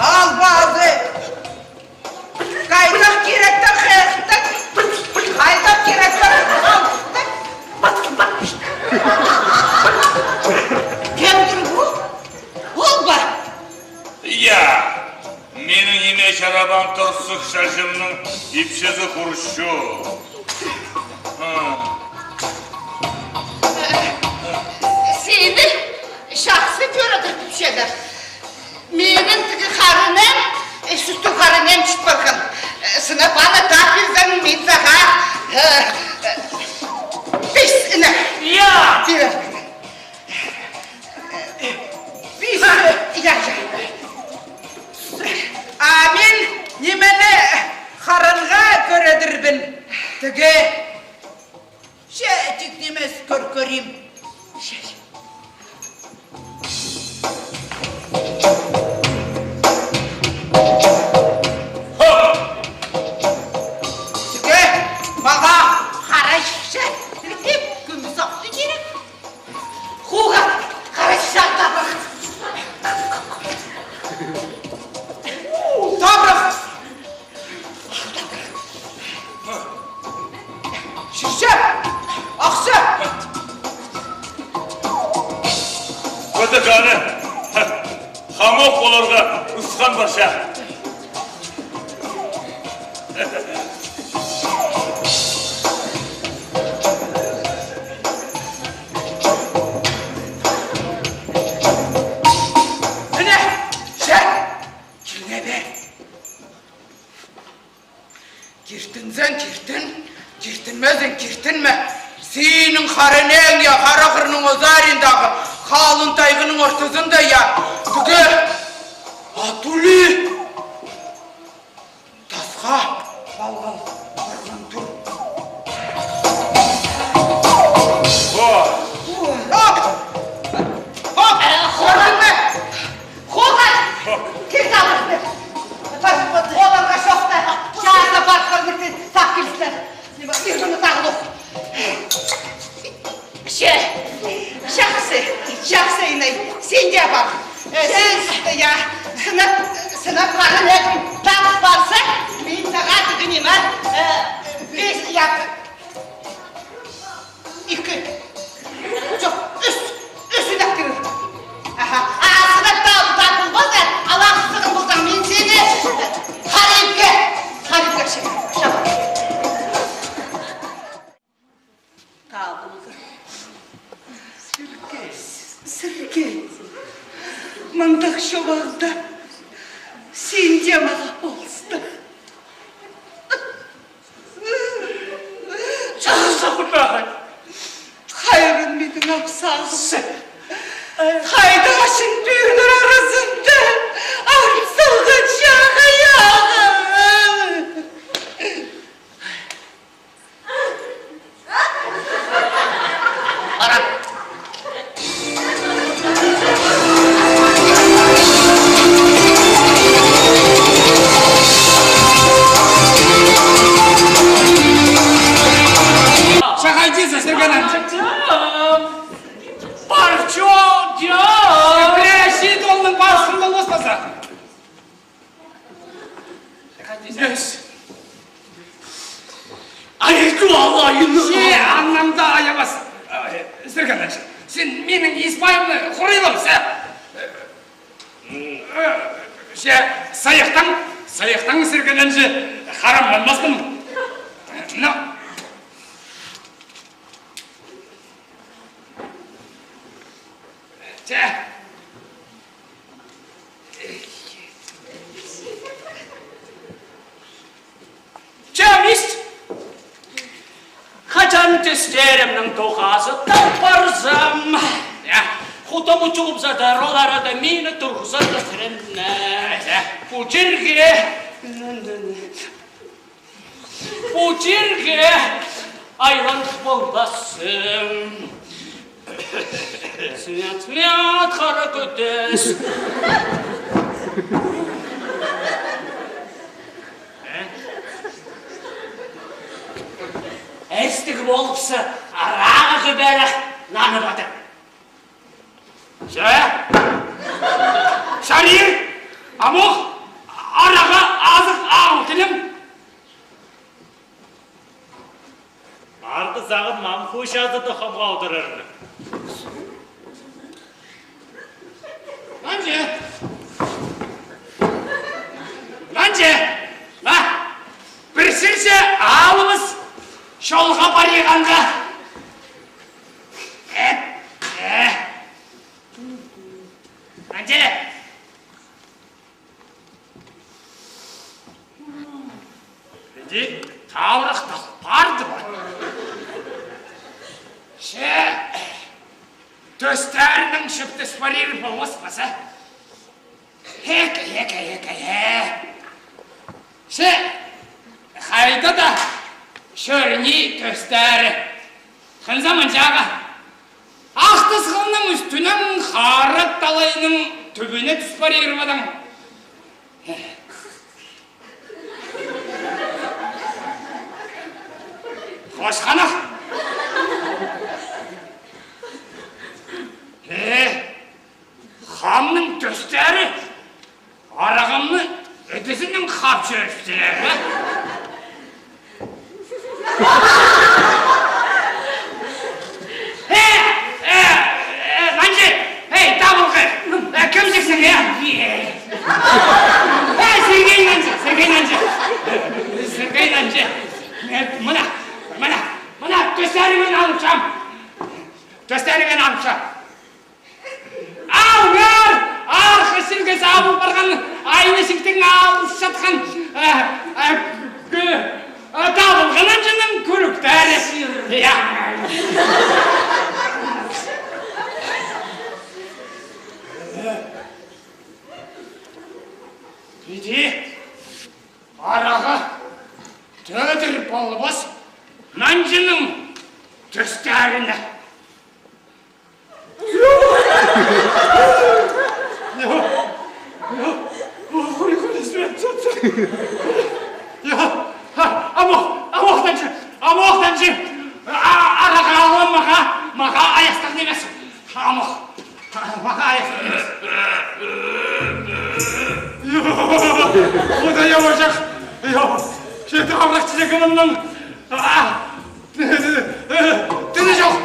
Ал пазы! Хайдағ киректең хыйыхтың, хайдағ киректең хыйыхтың. Кемдір пу? Ол ба? Я, минің ниме чарабаан торсых чачымның ипчізі хурчу. Сині чахсы кӧрерге тіпчелер. Минің тігі харынам, э, сӱстіг харынам чіт парған. Э, сынап аны тап пирзең, мин сағаа, э, э, пис, ине. Я! Пирербін. Пис, я, я. А мин нимені харынға кӧредірбін? Тігі. Че, тик нимес кӧр кӧрим. Че, че. Сіге, мағаа харай, че. Кӱміс ох тирек. Кӧдік аны хамох оларға ысхан парча. Міне, че, килме бе. Киртінзең, киртін, киртінмезең, киртінме. Синің хара інең, я, хара хырның озариндағы халын тайғының ортызында, я, тігі атулы тасха халған, халған тур. О! О! О! Э, хорғанма! Хулар! Кил табысты! Оларға чоохта, чаза пархаллыхты тап килсілер. Ниме, ир кӱні тағлох. Че, чахсы, чахсы, иней, син дее пар. Э, син, я, сынап, сынап парған ӧдім, табыс парза, мин сағаа тігі ниме, э, пис, я, Ікі. Чох, ӱс. Ӱс ӱнек кирер. Аха. А сынап таа, таа полбаза, алаң сығын ползаң, мин сині харипке, харипке чыхарим. Чап. Табылды. Сірге, сірге. Мындағ чобағда син дее мағаа полыстың. Чазы Худай! Хайран минің ап сағым. Хайдағ чын пӱӱннер аразында арт салған чағайағы. Ара. Чағайҷызы, Сірген ан. Парчо, я. Пірее чит олның парсында оспаза. Ес. Ай, чуала, инна. Че, аннаңда аябас. Сірген анҷы. Син минің Испайымны хурайлабыс, а? Че, сайыхтаң, сайыхтаң, Сірген анҷы, харам полмаспын. Ну. Че. Че, мис. Хаҷан тӧстерімнің тоғазы тап парзам, я, худам чуғыбзадыр, ол арада мині турғызар тӧстерімні. Че. Пу чирге. Пу чирге айланып полбассың. Свет, свет, хара кӧдес. Істіг полыпса, арағы кӧбірек нанып адыр. Че? Чарир, амох, араға азых ағыл тілім. Арды сағын мам хуй чазыда хамға одырарны. Нанҷы. Нанҷы. Ма. Пір сірче алыбыс чолға париғанға. Э, э. Анҷа. Иди, таврах тал парды ба. Че, тӧстәрінің чіптес парир полбаспаза. Хе-хе-хе-хе-хе. Че, хайда даа чӧрні тӧстері. Хынза мынҷаға. Ах тасхылның ӱстӱнең, хара талайның тӱбіне тӱс парир ба адаң. Хошханах. Э, хамның тӧстері арағымны ідізінең хап чӧрістілер, а? Тӧстері мин алыпчам. Тӧстері мин алыпчам. Алыңар, арғы сілге сабыл парған, айны сиктең алысчатхан, э, э, кӱ-, э, табылған анҷының кӱріктері. Я. Иди, араға тӧдір полбас, нанҷының тӧстері мин. Амох, амох, тынҷы, амох, тынҷы. А, араға алам, мағаа, мағаа аястығ нимес. Амох, мағаа аястығ нимес. Худайым, ожах. Че, табырах чирегімнің. А! Тілі чох.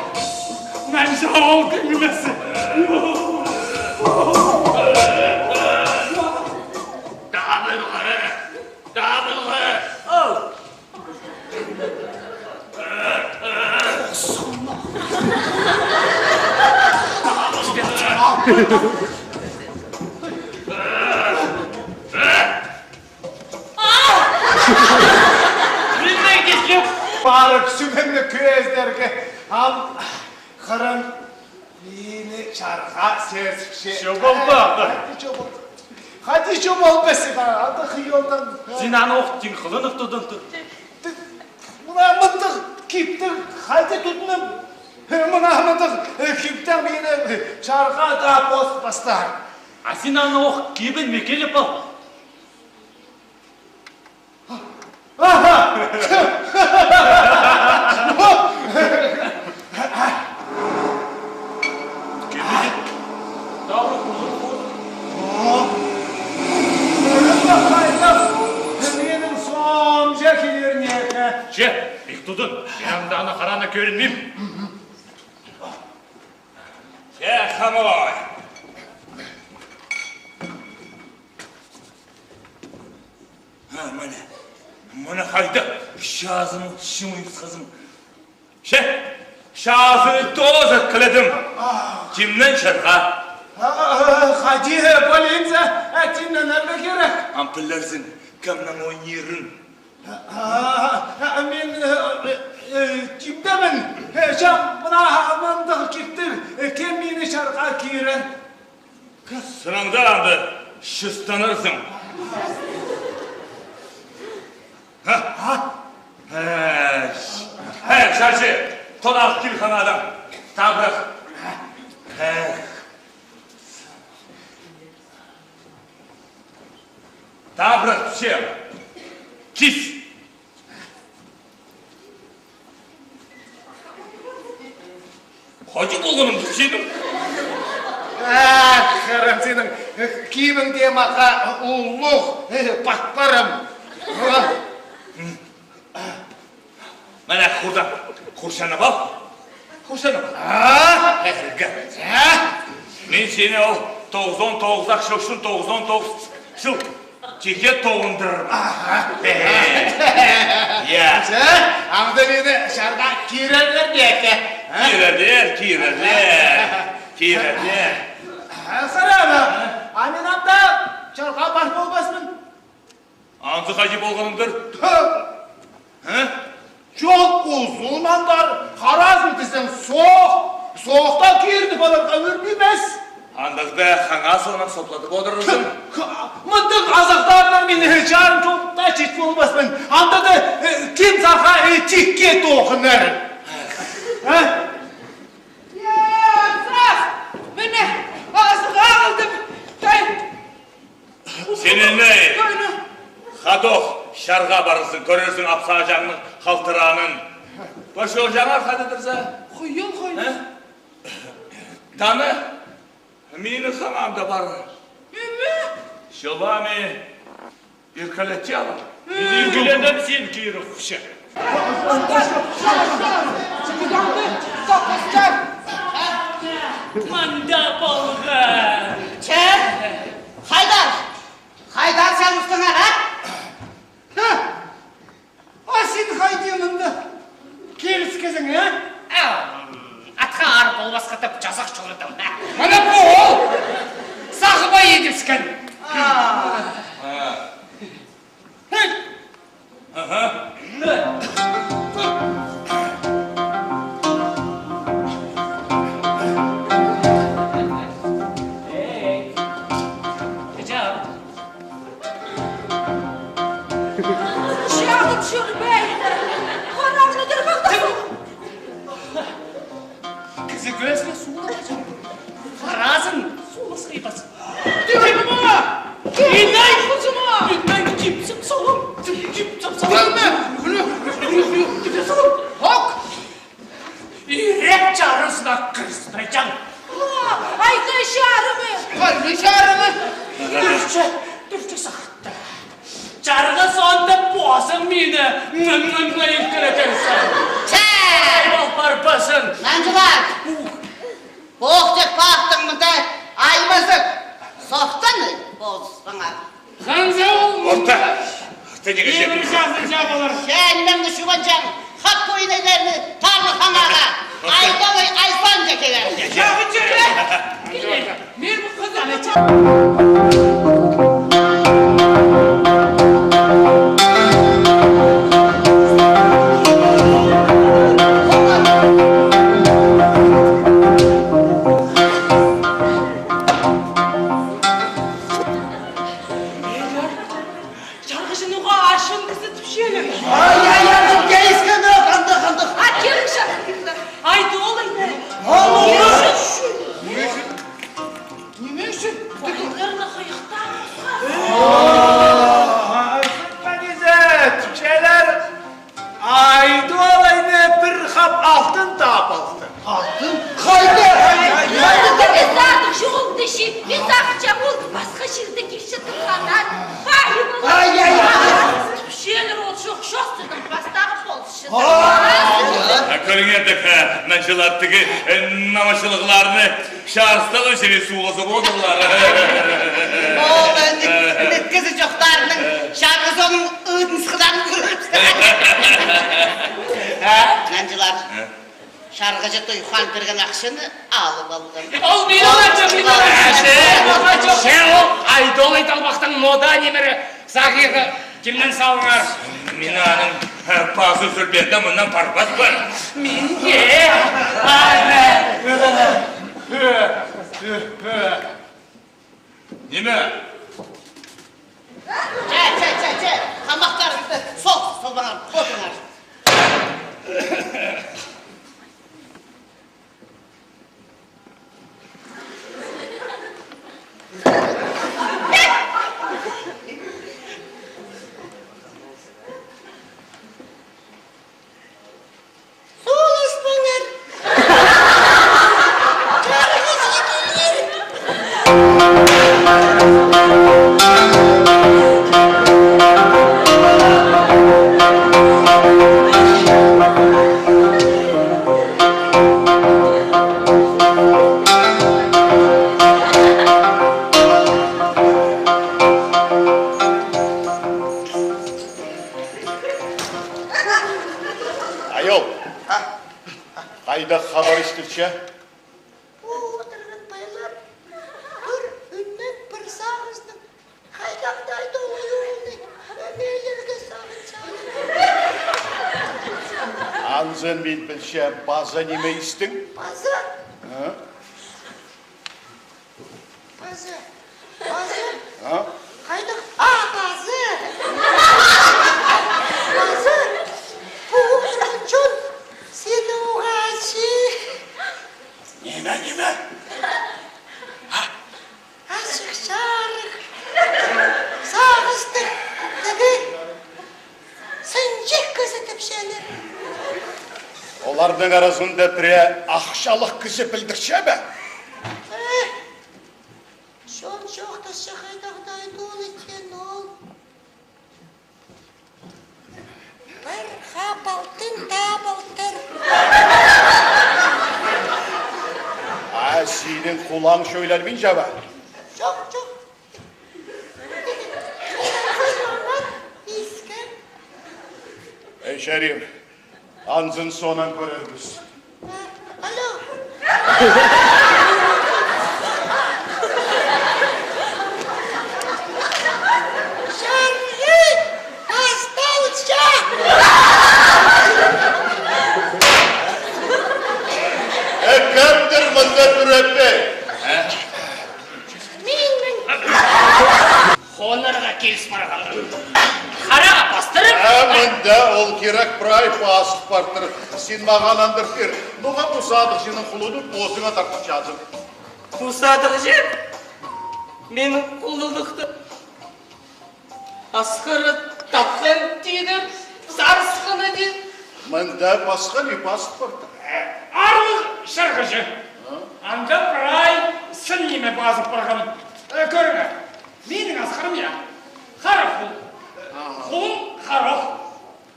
Мин чоғыл тыңнамас. Табылғы! Табылғы! Оу! Миннең кізі парып, сӱмені кӧзідерге, ам хырым мині чарға сӧзікче. Чобалды, анда. Хайди чобалды. Хайди чобалбас, анда хыйалдаң. Син аны ох тиң хылынып тудын тур. Мына мындағ киптең хайди тудынам? Мына мындағ, э, киптең мині, э, чарға даа позытпастар. А син аны ох кибінме киліп ал. Аха! Минің соомҷа килеріне. Че, ик тудын, мин анда ана харана кӧрінмим. Че, хамой. А, мына, мына хайда чазым, чуңайысхазым. Че, чазыны тоже кіледім. А. Тимненчерге. А, а, а, хайди, полинза, а, тимненерге кирек. Ам пілерзің, кемнің ойнирын. А, а, а, мин, э, э, э, тимдемен. Э, че, мына мындағ киптең, э, кем мині чарға кирер? Сынаңда анда чыстанарзың. Ха? Ха? Э, э, чарчы, тонах кил ханадың. Табырах. Э. Табырах, че. Кис. Хайди полғаның синің? Ах, хырым, синің кибің дее мағаа улуғ, э, патпарым. Мына хурдан хурчанып ал. Хурчанып ал. А? Хырым. А? Мин сині ол тоғызон тоғызах чыл ӱчӱн тоғызон тоғызах чыл тике тоғындырарбын. Аха. Э, я. Че, анда мині чарға кирерлер бе, а? Кирерлер, кирерлер, кирерлер. А, хырым, а мин анда чарға пар полбаспын. Анзы хайди полғаныңдыр? Ха! Э? Чох, узуннаңар, харазым тізең соох, соохта кирді паларға ӱр нимес. Андағда хаңаа соонаң сопладып одырарзың. Ха, ха, мындағ азахтарнаң мині чарым чоохта чит полбаспын. Анда даа, э, кем сағаа, э, тикке тоғынар? Э? Я, сах, міне, азығ алдым. Тай. Син ниме? Ходох, чарға парарзың, кӧрерзің апсаҷаңның халтыраанын. Пошолҷаңар хайдадырза. Хыйал, хыйал. Э? Таны, минің ханам даа пар. Ниме? Чылбаам, иркелетче алам. Иркелетем син, кирі хуча. Мында полған. Че, Хайдар, хайдар сен устыңар, а? Ха! А син хайди мында киліскезің, а? Атха аар полбасха тіп чазах чоныдым. Мына пу ол! Сағыбай идібіскен. Аха. Чағын чӧрбей, хараңны тырбахтасың. Кізі кӧзіне сулабазың, харазын суласхайбазың. Тӧріме! Инай хызыма! Инай кипсіп салам, кипсіп салам. Тӧріме! Кипсіп салам. Ок! Ирек чарызына кіріс пирҷең. Айда чарымы! Хайда чарымы! Тӱрче, тӱрче сағатта. Чарғы соонда позың мині ң-ң-ң-ң иркелетерсің. Че! Ай, ол парбазың. Нанҷылар! Ух! Ох, тек пахтың мында аймазып. Сохтан позыспаңар. Ханза ол орта. Орта неге ибір чазын чабылар. Сен меңні шуғанҷаң, хат пойнайларны тарлы хаңаға. Айдалай айсан да келер. Чағын чӧре. Киле. Мир бу хызаны ча- Чарғыҷыны уғаа аршын кізі тіпчелер. Ай, ай, ай, тіпче искенде, андағ, андағ. А, кирек чарғыҷы. Айдолай. Ниме ӱчӱн? Ниме ӱчӱн? Хыйыхтаң осха. Ай, сыппа кізі, тіпчелер. Айдолайны пір хап алтын таап алды. Алтын? Хайда? Хайда? Хайда? Мин сағынчам, ол пасха чирдең килче турғаннаң. Ай, ай, ай. Тіпчелер ол чох, чох сірернің пастағы полысчы. А, кӧріңер дее, нанҷылар, тігі, э, намысчылығларны чарысталып чіли суғызып одырлар. Ол, э, ніт-, ніткізі чохтарның чарғызының ыдын сыхтарын кӧріп. А? Нанҷылар. А? Чарғыҷы той хан пирген ахчаны алып алған. Ол мин алачам, мин алачам. Че, ол Айдолай Талбахтың мода нимері сағирға кимнең салыңар? Мин аның, э, пазы сӱрбеенде мыннаң парбаспын. Мин дее. Ай, ниме? Че, че, че, че, хамахтарыңны сол, солбаңар, хопыңар. Суласпаңар. Чарғыҷы килер. Айол, хайдағ хабар истілче? Ол одырған пайлар пір ӱннең пір сағыстың хайдағ-да Айдолай оолны ӧмелерге сағынчалар. Анзын мин пілчем, паза ниме истің? Паза? А? Паза. Паза. А? Хайдағ? А, паза. Паза. Пу узырған чон сині уғаа чи. Ниме, ниме? А? Ачых-чарых. Сағыстығ. Тігі. Сынҷы кізі тіпчелер. Оларның аразында пірее ахчалығ кізі пілдірче бе? Э, чон чоохтасча, хайдағ-да Айдолай теен ол. Пір хап алтын таап алтыр. А синің хулаң чойланминча ба? Чох, чох. Эй, чарир, анзын соонаң кӧрербіс. Чарғыт, пасталча! Э, кемдір мында тӱреппе? Мин, мин. Хонарға киліс парғам. Хараа пастырып. Э, мында ол кирек прай пазыл партыр. Син мағаа андыр пир. Ноға пу садығҷының хулуны позыңа тартып чазың? Пу садығҷы минің хулулыхты Асхыры тапхан тидір, сарысханы тидір. Мында пасха ниме пазыл партыр? Э, аарлығ чарғыҷы. А? Анда прай сын ниме пазыл парған. Э, кӧріңер, минің Асхырым, я. Хара хул. Аха. Хулым харох.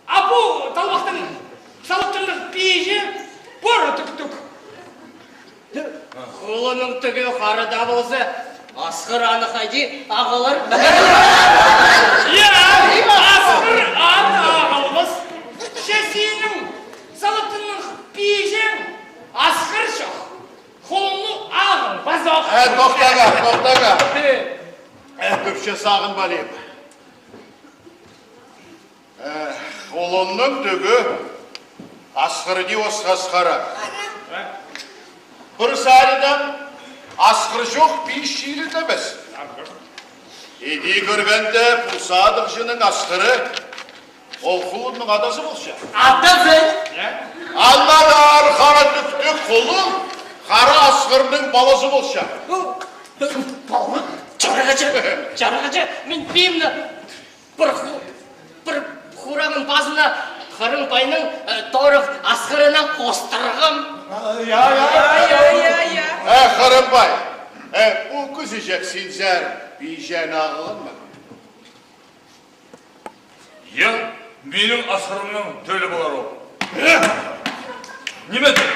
А пу талбахтың салыптығ пиҷі пора тӱктӱк. Хулының тӱгі хара даа полза, Асхыр аны хайди ағылар? Я, Асхыр аны ағылбас. Че синің салыптығ пиҷең Асхыр чох. Хулыңны ағыл, пазох. Э, тохтаңар, тохтаңар. Э. Э, кӧпче сағынып алим. Э, хулының тӱгі Асхырны осхас хара. Пір саринаң Асхыр чох пиҷі чирілбес. Иди кӧргенде, пу садығҷының Асхыры ол хулының адазы полча. Адазы? Аннаңар хара тӱктӱк хулың хара Асхырның палазы полча. Чарғыҷы, чарғыҷы, мин пиимні пір ху-, пір хурағын пазына Хырымбайның, э, торығ Асхырына хостырғам. А, я, я, я, я, я. Э, Хырымбай, э, пу кізі чек синзер пиҷең ағылған ма? Я, минің Асхырымның тӧлі полар ол. Э? Ниме тӧлі?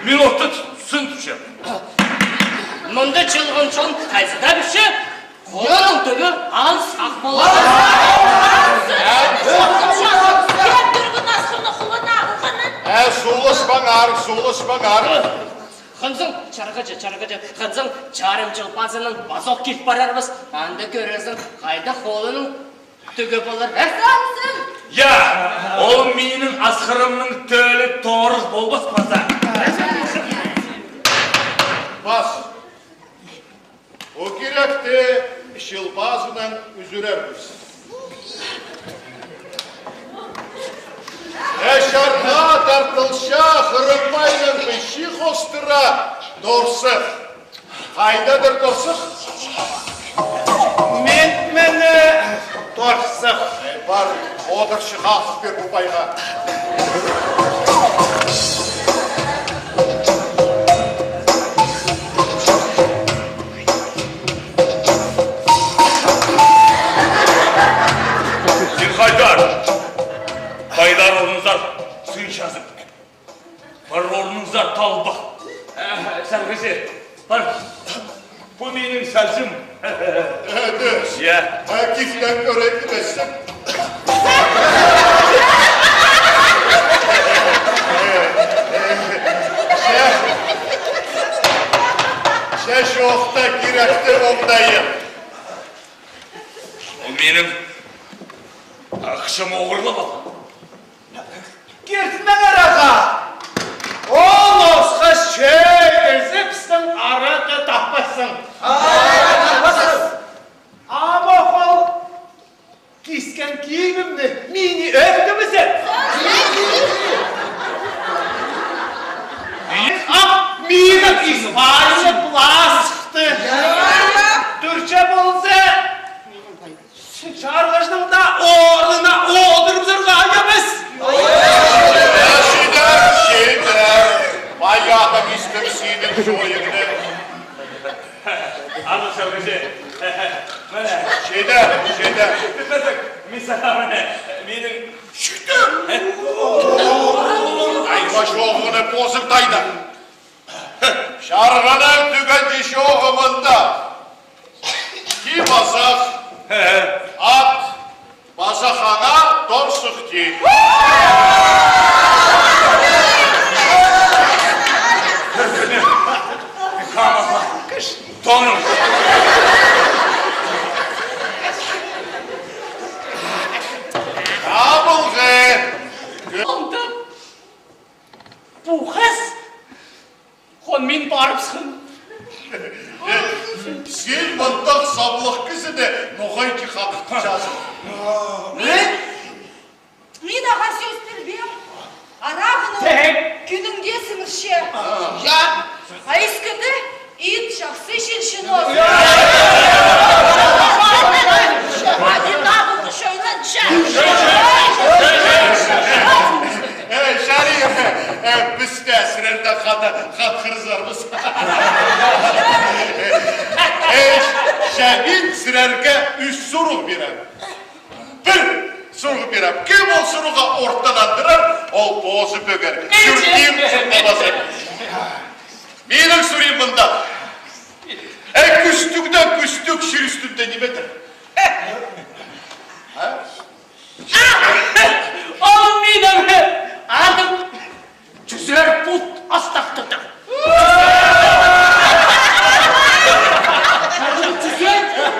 Мин орта сын тіпчем. Мында чылғын чон хайзы даа пілче, хулының тӱгі алыс ах полар. Кем кӧрген Асхырны хулына ағылғанын? Э, суласпаңар, суласпаңар. Хынзың, чарғыҷы, чарғыҷы, хынзың, чарым чыл пазынаң пазох кил парарбыс, анда кӧрерзің, хайда хулының тӱгі полар, э? Хынзың! Я, ол минің Асхырымның тӧлі торығ полбас паза. Пас. Пу киректі чыл пазынаң ӱзӱрербіс. Э, чарғаа тартылча, Хырымбайның пічии хостыра, торсых. Хайдадыр торсых? Мин, мин, э, торсых. Э, пар, одырчы, хахып пир пу пайға. Син хайдар? Хайдар, орныңзар сын чазып. Пар, орныңзар талбах. Э, чарғыҷы, пар. Пу минің сарчым. Э, дӧс. Я. Э, кифтең кӧретін бессің. Че, че чоохта киректі оңдайы. Ол минің ахчам оғырлап алған. Киртінмеңер, аға. Ол осхас чӧй кізі пістің арада таппассың. Ай, таппассың. Ам ол кискен киімімні мині ӧңдібізер. Ам мині испанский плащты. Турча полза, чарғыҷының даа орнына одырыбызарға аймас. Читер, читер. Пай адам истіп синің чойыңны. Аны чарғыҷы. Міне. Читер, читер. Мин сағам, міне, минің. Читер. Ай, ма чоғыны позың тайда. Чарғының тӱгенҷі чоғы мында. Ки пазах, ат, пазах аңа торсых ти. Мин парыбысхам. Сен мындағ саблығ кізіні ноға иди хатап чазып? Мин, мин ағаа сӧс пирбеем. Арағыны кӱнінде сіңірче. Я. А искіде ит чахсы чилче нооза. Ады табылды шойланча. Э, чарир, э, піс тее сірердең хада хатхырзарбыс. Э, че мин сірерге ӱс сурығ пирем. Пір сурығ пирем. Кем ол сурығға ортанандырар, ол позы пӧгер. Чӱртим, чӱртім базар. Минің сурим мында. Э, кӱстігдең кӱстіг чир ӱстӱнде нимедір? А? Ол минің адым. Чӱзер пут астахтатыр.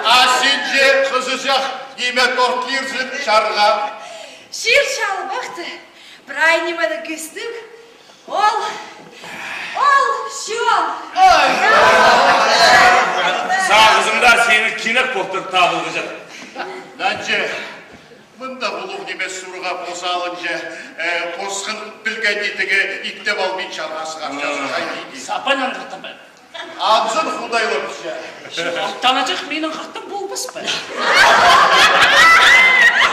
А син че, хызыҷах, ниме тортлирзің чарға? Чир чалбахты, прай нимедең кӱстіг. Ол, ол чон. Сағызымда сині кинек полтыр табылғаҷах. Нанҷы, мында улуғ нимес сурығ позы алынҷа, э, позын пілген итіге иктеп албин чарға сығарчазың, хайди иди. Сапанан хатап. Анзын худайлапча. Танаҷах минің хатым полбас па?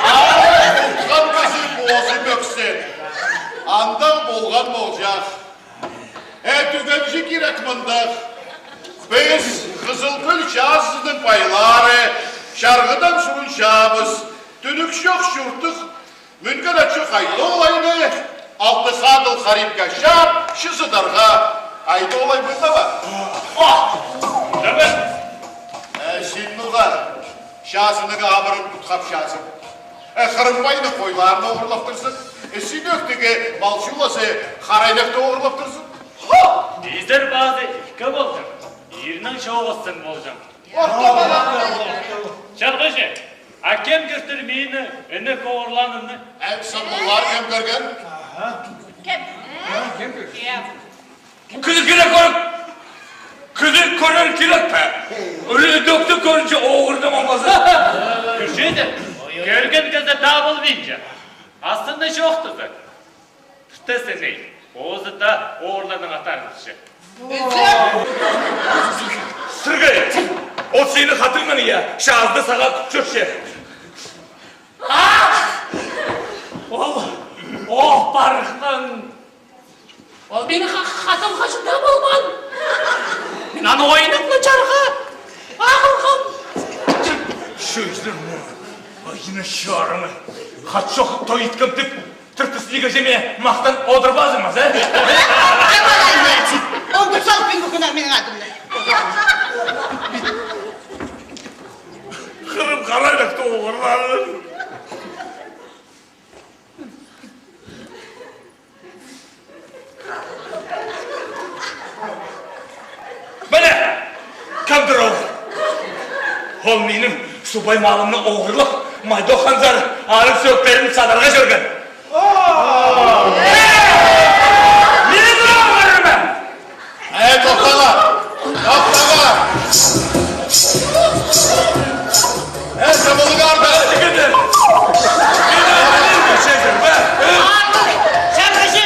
Ам тутхан кізі позы пӧксе, анда полған полҷах. Э, тӱгенҷі кирек мындағ. Піс Хызыл Кӱл чазының пайлары, чарғыдаң сурынчабыс. Тӱнік чох чуртых, мӱнген ачых Айдолайны, алты хадыл Харибге чаап, чызыдарға. Айдолай мында ба? О! Э, син ноға чазының абырын тутхапчазың? Э, Хырымбайның хойларын оғырлаптырзың. Э, син ӧктігі мал чулазы Харайнахты оғырлаптырзың. Хо! Пизер пазы ікі полтыр. Ирнің чооғызын полҷаң. Чарғыҷы, а кем кӧртір мині, іні оғырлаанымны? Э, сағынчам, кем кӧрген? Кем? Кем кӧрген? Кізі кирек кӧрер, кізі кӧрер кирек пе? Ӱлӱкті кӧрінче оғырнамазы. Кӧрчезер, кӧрген кізі табылбинча. Астында чоохтаза. Тыста сен ей, озыда оғырларның аттарын тыпча. Сергей, ол синің хатыңнаң, я, чазыда сағаа кӱт чӧрче. Ах! Ол, ох, парған. Ол минің ха-, хатым хаҷан даа полбаан. Мин аны ойнап ла чарғаа ағылғам. Чӧзер ме? Айна чарыңы. Хат чох, той иткем тіп, тыртыс ниге чеме махтан одырбазың ма, э? Ай, балай, значит, он кӱн салып пин кӱнә минің адымны. Хырым Харайнахты оғырлаан. Міне, кемдір ол. Ол минің субай малымны оғырлап, Майдох ханзар арығ сӧӧктерін садарға чӧрген. Мин оғырмын! Эй, тохтағар! Тохтағар! Эй, сабылыңар да! Чарғыҷы,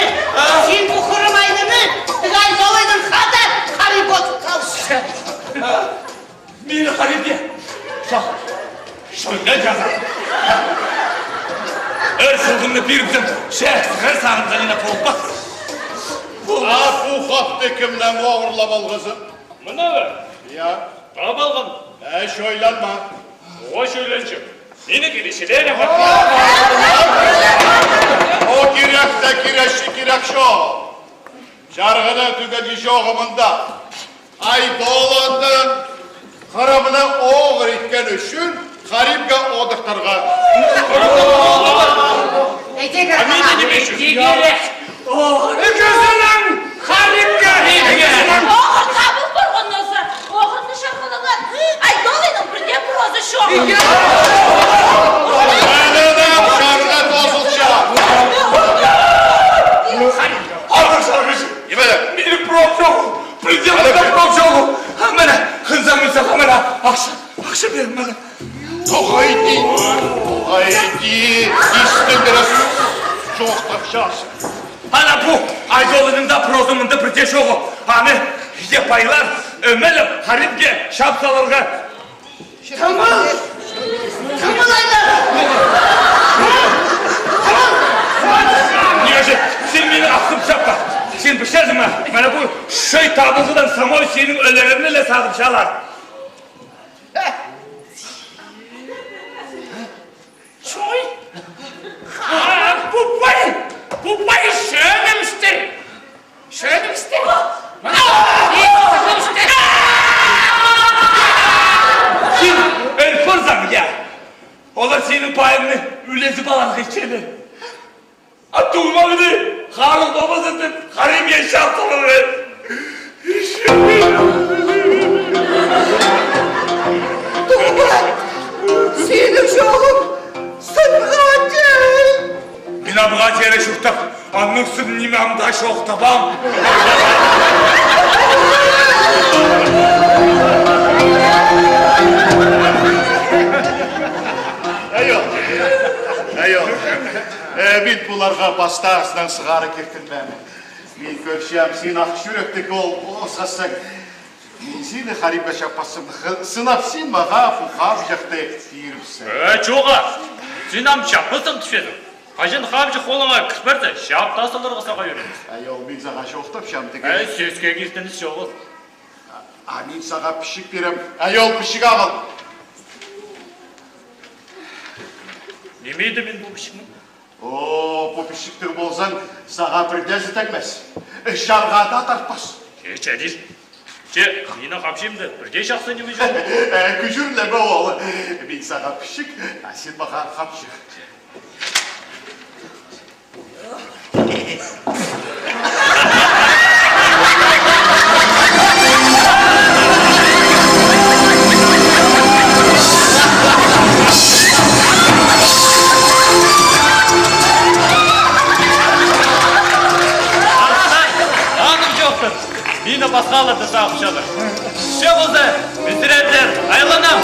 син пу Хырым Айнаны тігі Айдолайнаң хада хариб одыртып алча. Мині хариб де. Чох. Шойлан чаза. Эр сылғымны пирібізем, чек сығар сағынза ниме полбас. А пу хатты кемнең оғырлап алғазың? Мына ба? Я. Таап алғам. Эй, чойланма. О, чойланчам. Мині киречілері хат. О, кирек те киречі, кирек чох. Чарғыда тӱгенҷі чооғы мында. Айдолайны Хырымны оғыр иткен ӱчӱн харибке одыртарға. Ідӧк. А мин не ниме ӱчӱн? Ідӧк. Ӱгізінең харибке. Ӱгізінең. Оғыр табыл парған нооза. Оғырны чарғылаан Айдолайның пірдее прозы чох. Ідӧк. Мына чарға тоозылча. Хариб. Ағыр чарғыҷы. Ниме? Минің прозам чох. Пірдее мында проза чоғыл. А, мына, хынзам, мына сағам, мына, ахча, ахча пирем, мына. Тоғай иди, тоғай иди, истілдіріп. Чоохтапчазың. Ана пу, Айдолдың даа проза мында пірдее чоғыл. Аны, е, пайлар, ӧмелеп, Харибке чаап саларға. Тымыл! Тымыл, Айдар! Ниме же, син мині ахсып чаппа. Син пілчезің ме, мына пу чай табылғыдаң самай синің ӧлеріңні ле сағынчалар. Чой? А, пу пай! Пу пай чӧнімістер! Чӧнімістер! Мына, чӧнімістер! Син ӧл парзаң, я? Олар синің пайыңны ӱлезіп аларға итчелер. А туңмағны харығ пабазын тіп, Харибке чаап саларға. Туңмағ, синің чолың сынған дее. Мин амға теере чуртап, аннаң сын ниме ам даа чоохтабаам. Айол, айол. Э, мин пуларға пастаазынаң сығара киртінмеем. Мин кӧрчем, син ах чӱректіг ол осхассаң. Мин сині Харибке чаппаспын, х-, сынап син мағаа пу хабыҷахты пирібіссең. Э, чоға! Син ам чаппассың тіпчезің. Хаҷан хабыҷах холыңа кір парза, чаап таа саларға сағаа ӧреніс. Айол, мин сағаа чоохтапчам тігі. Э, сӧске киртініс чоғыл. А, а мин сағаа пічік пирем. Айол, пічік ағыл. Ниме иді мин пу пічікнең? О, пу пічіктіг ползаң, сағаа пірдеезі тигмес. Чарға даа тартпас. Че, чарир. Че, минің хапчығымда пірдее чахсы ниме чох. Э, кӱчӱрлеме ол. Мин сағаа пічік, а син мағаа хапчығ. Аның чоохтар. Мині пасхалар даа сағынчалар. Че полза, піс, риелер, айланам.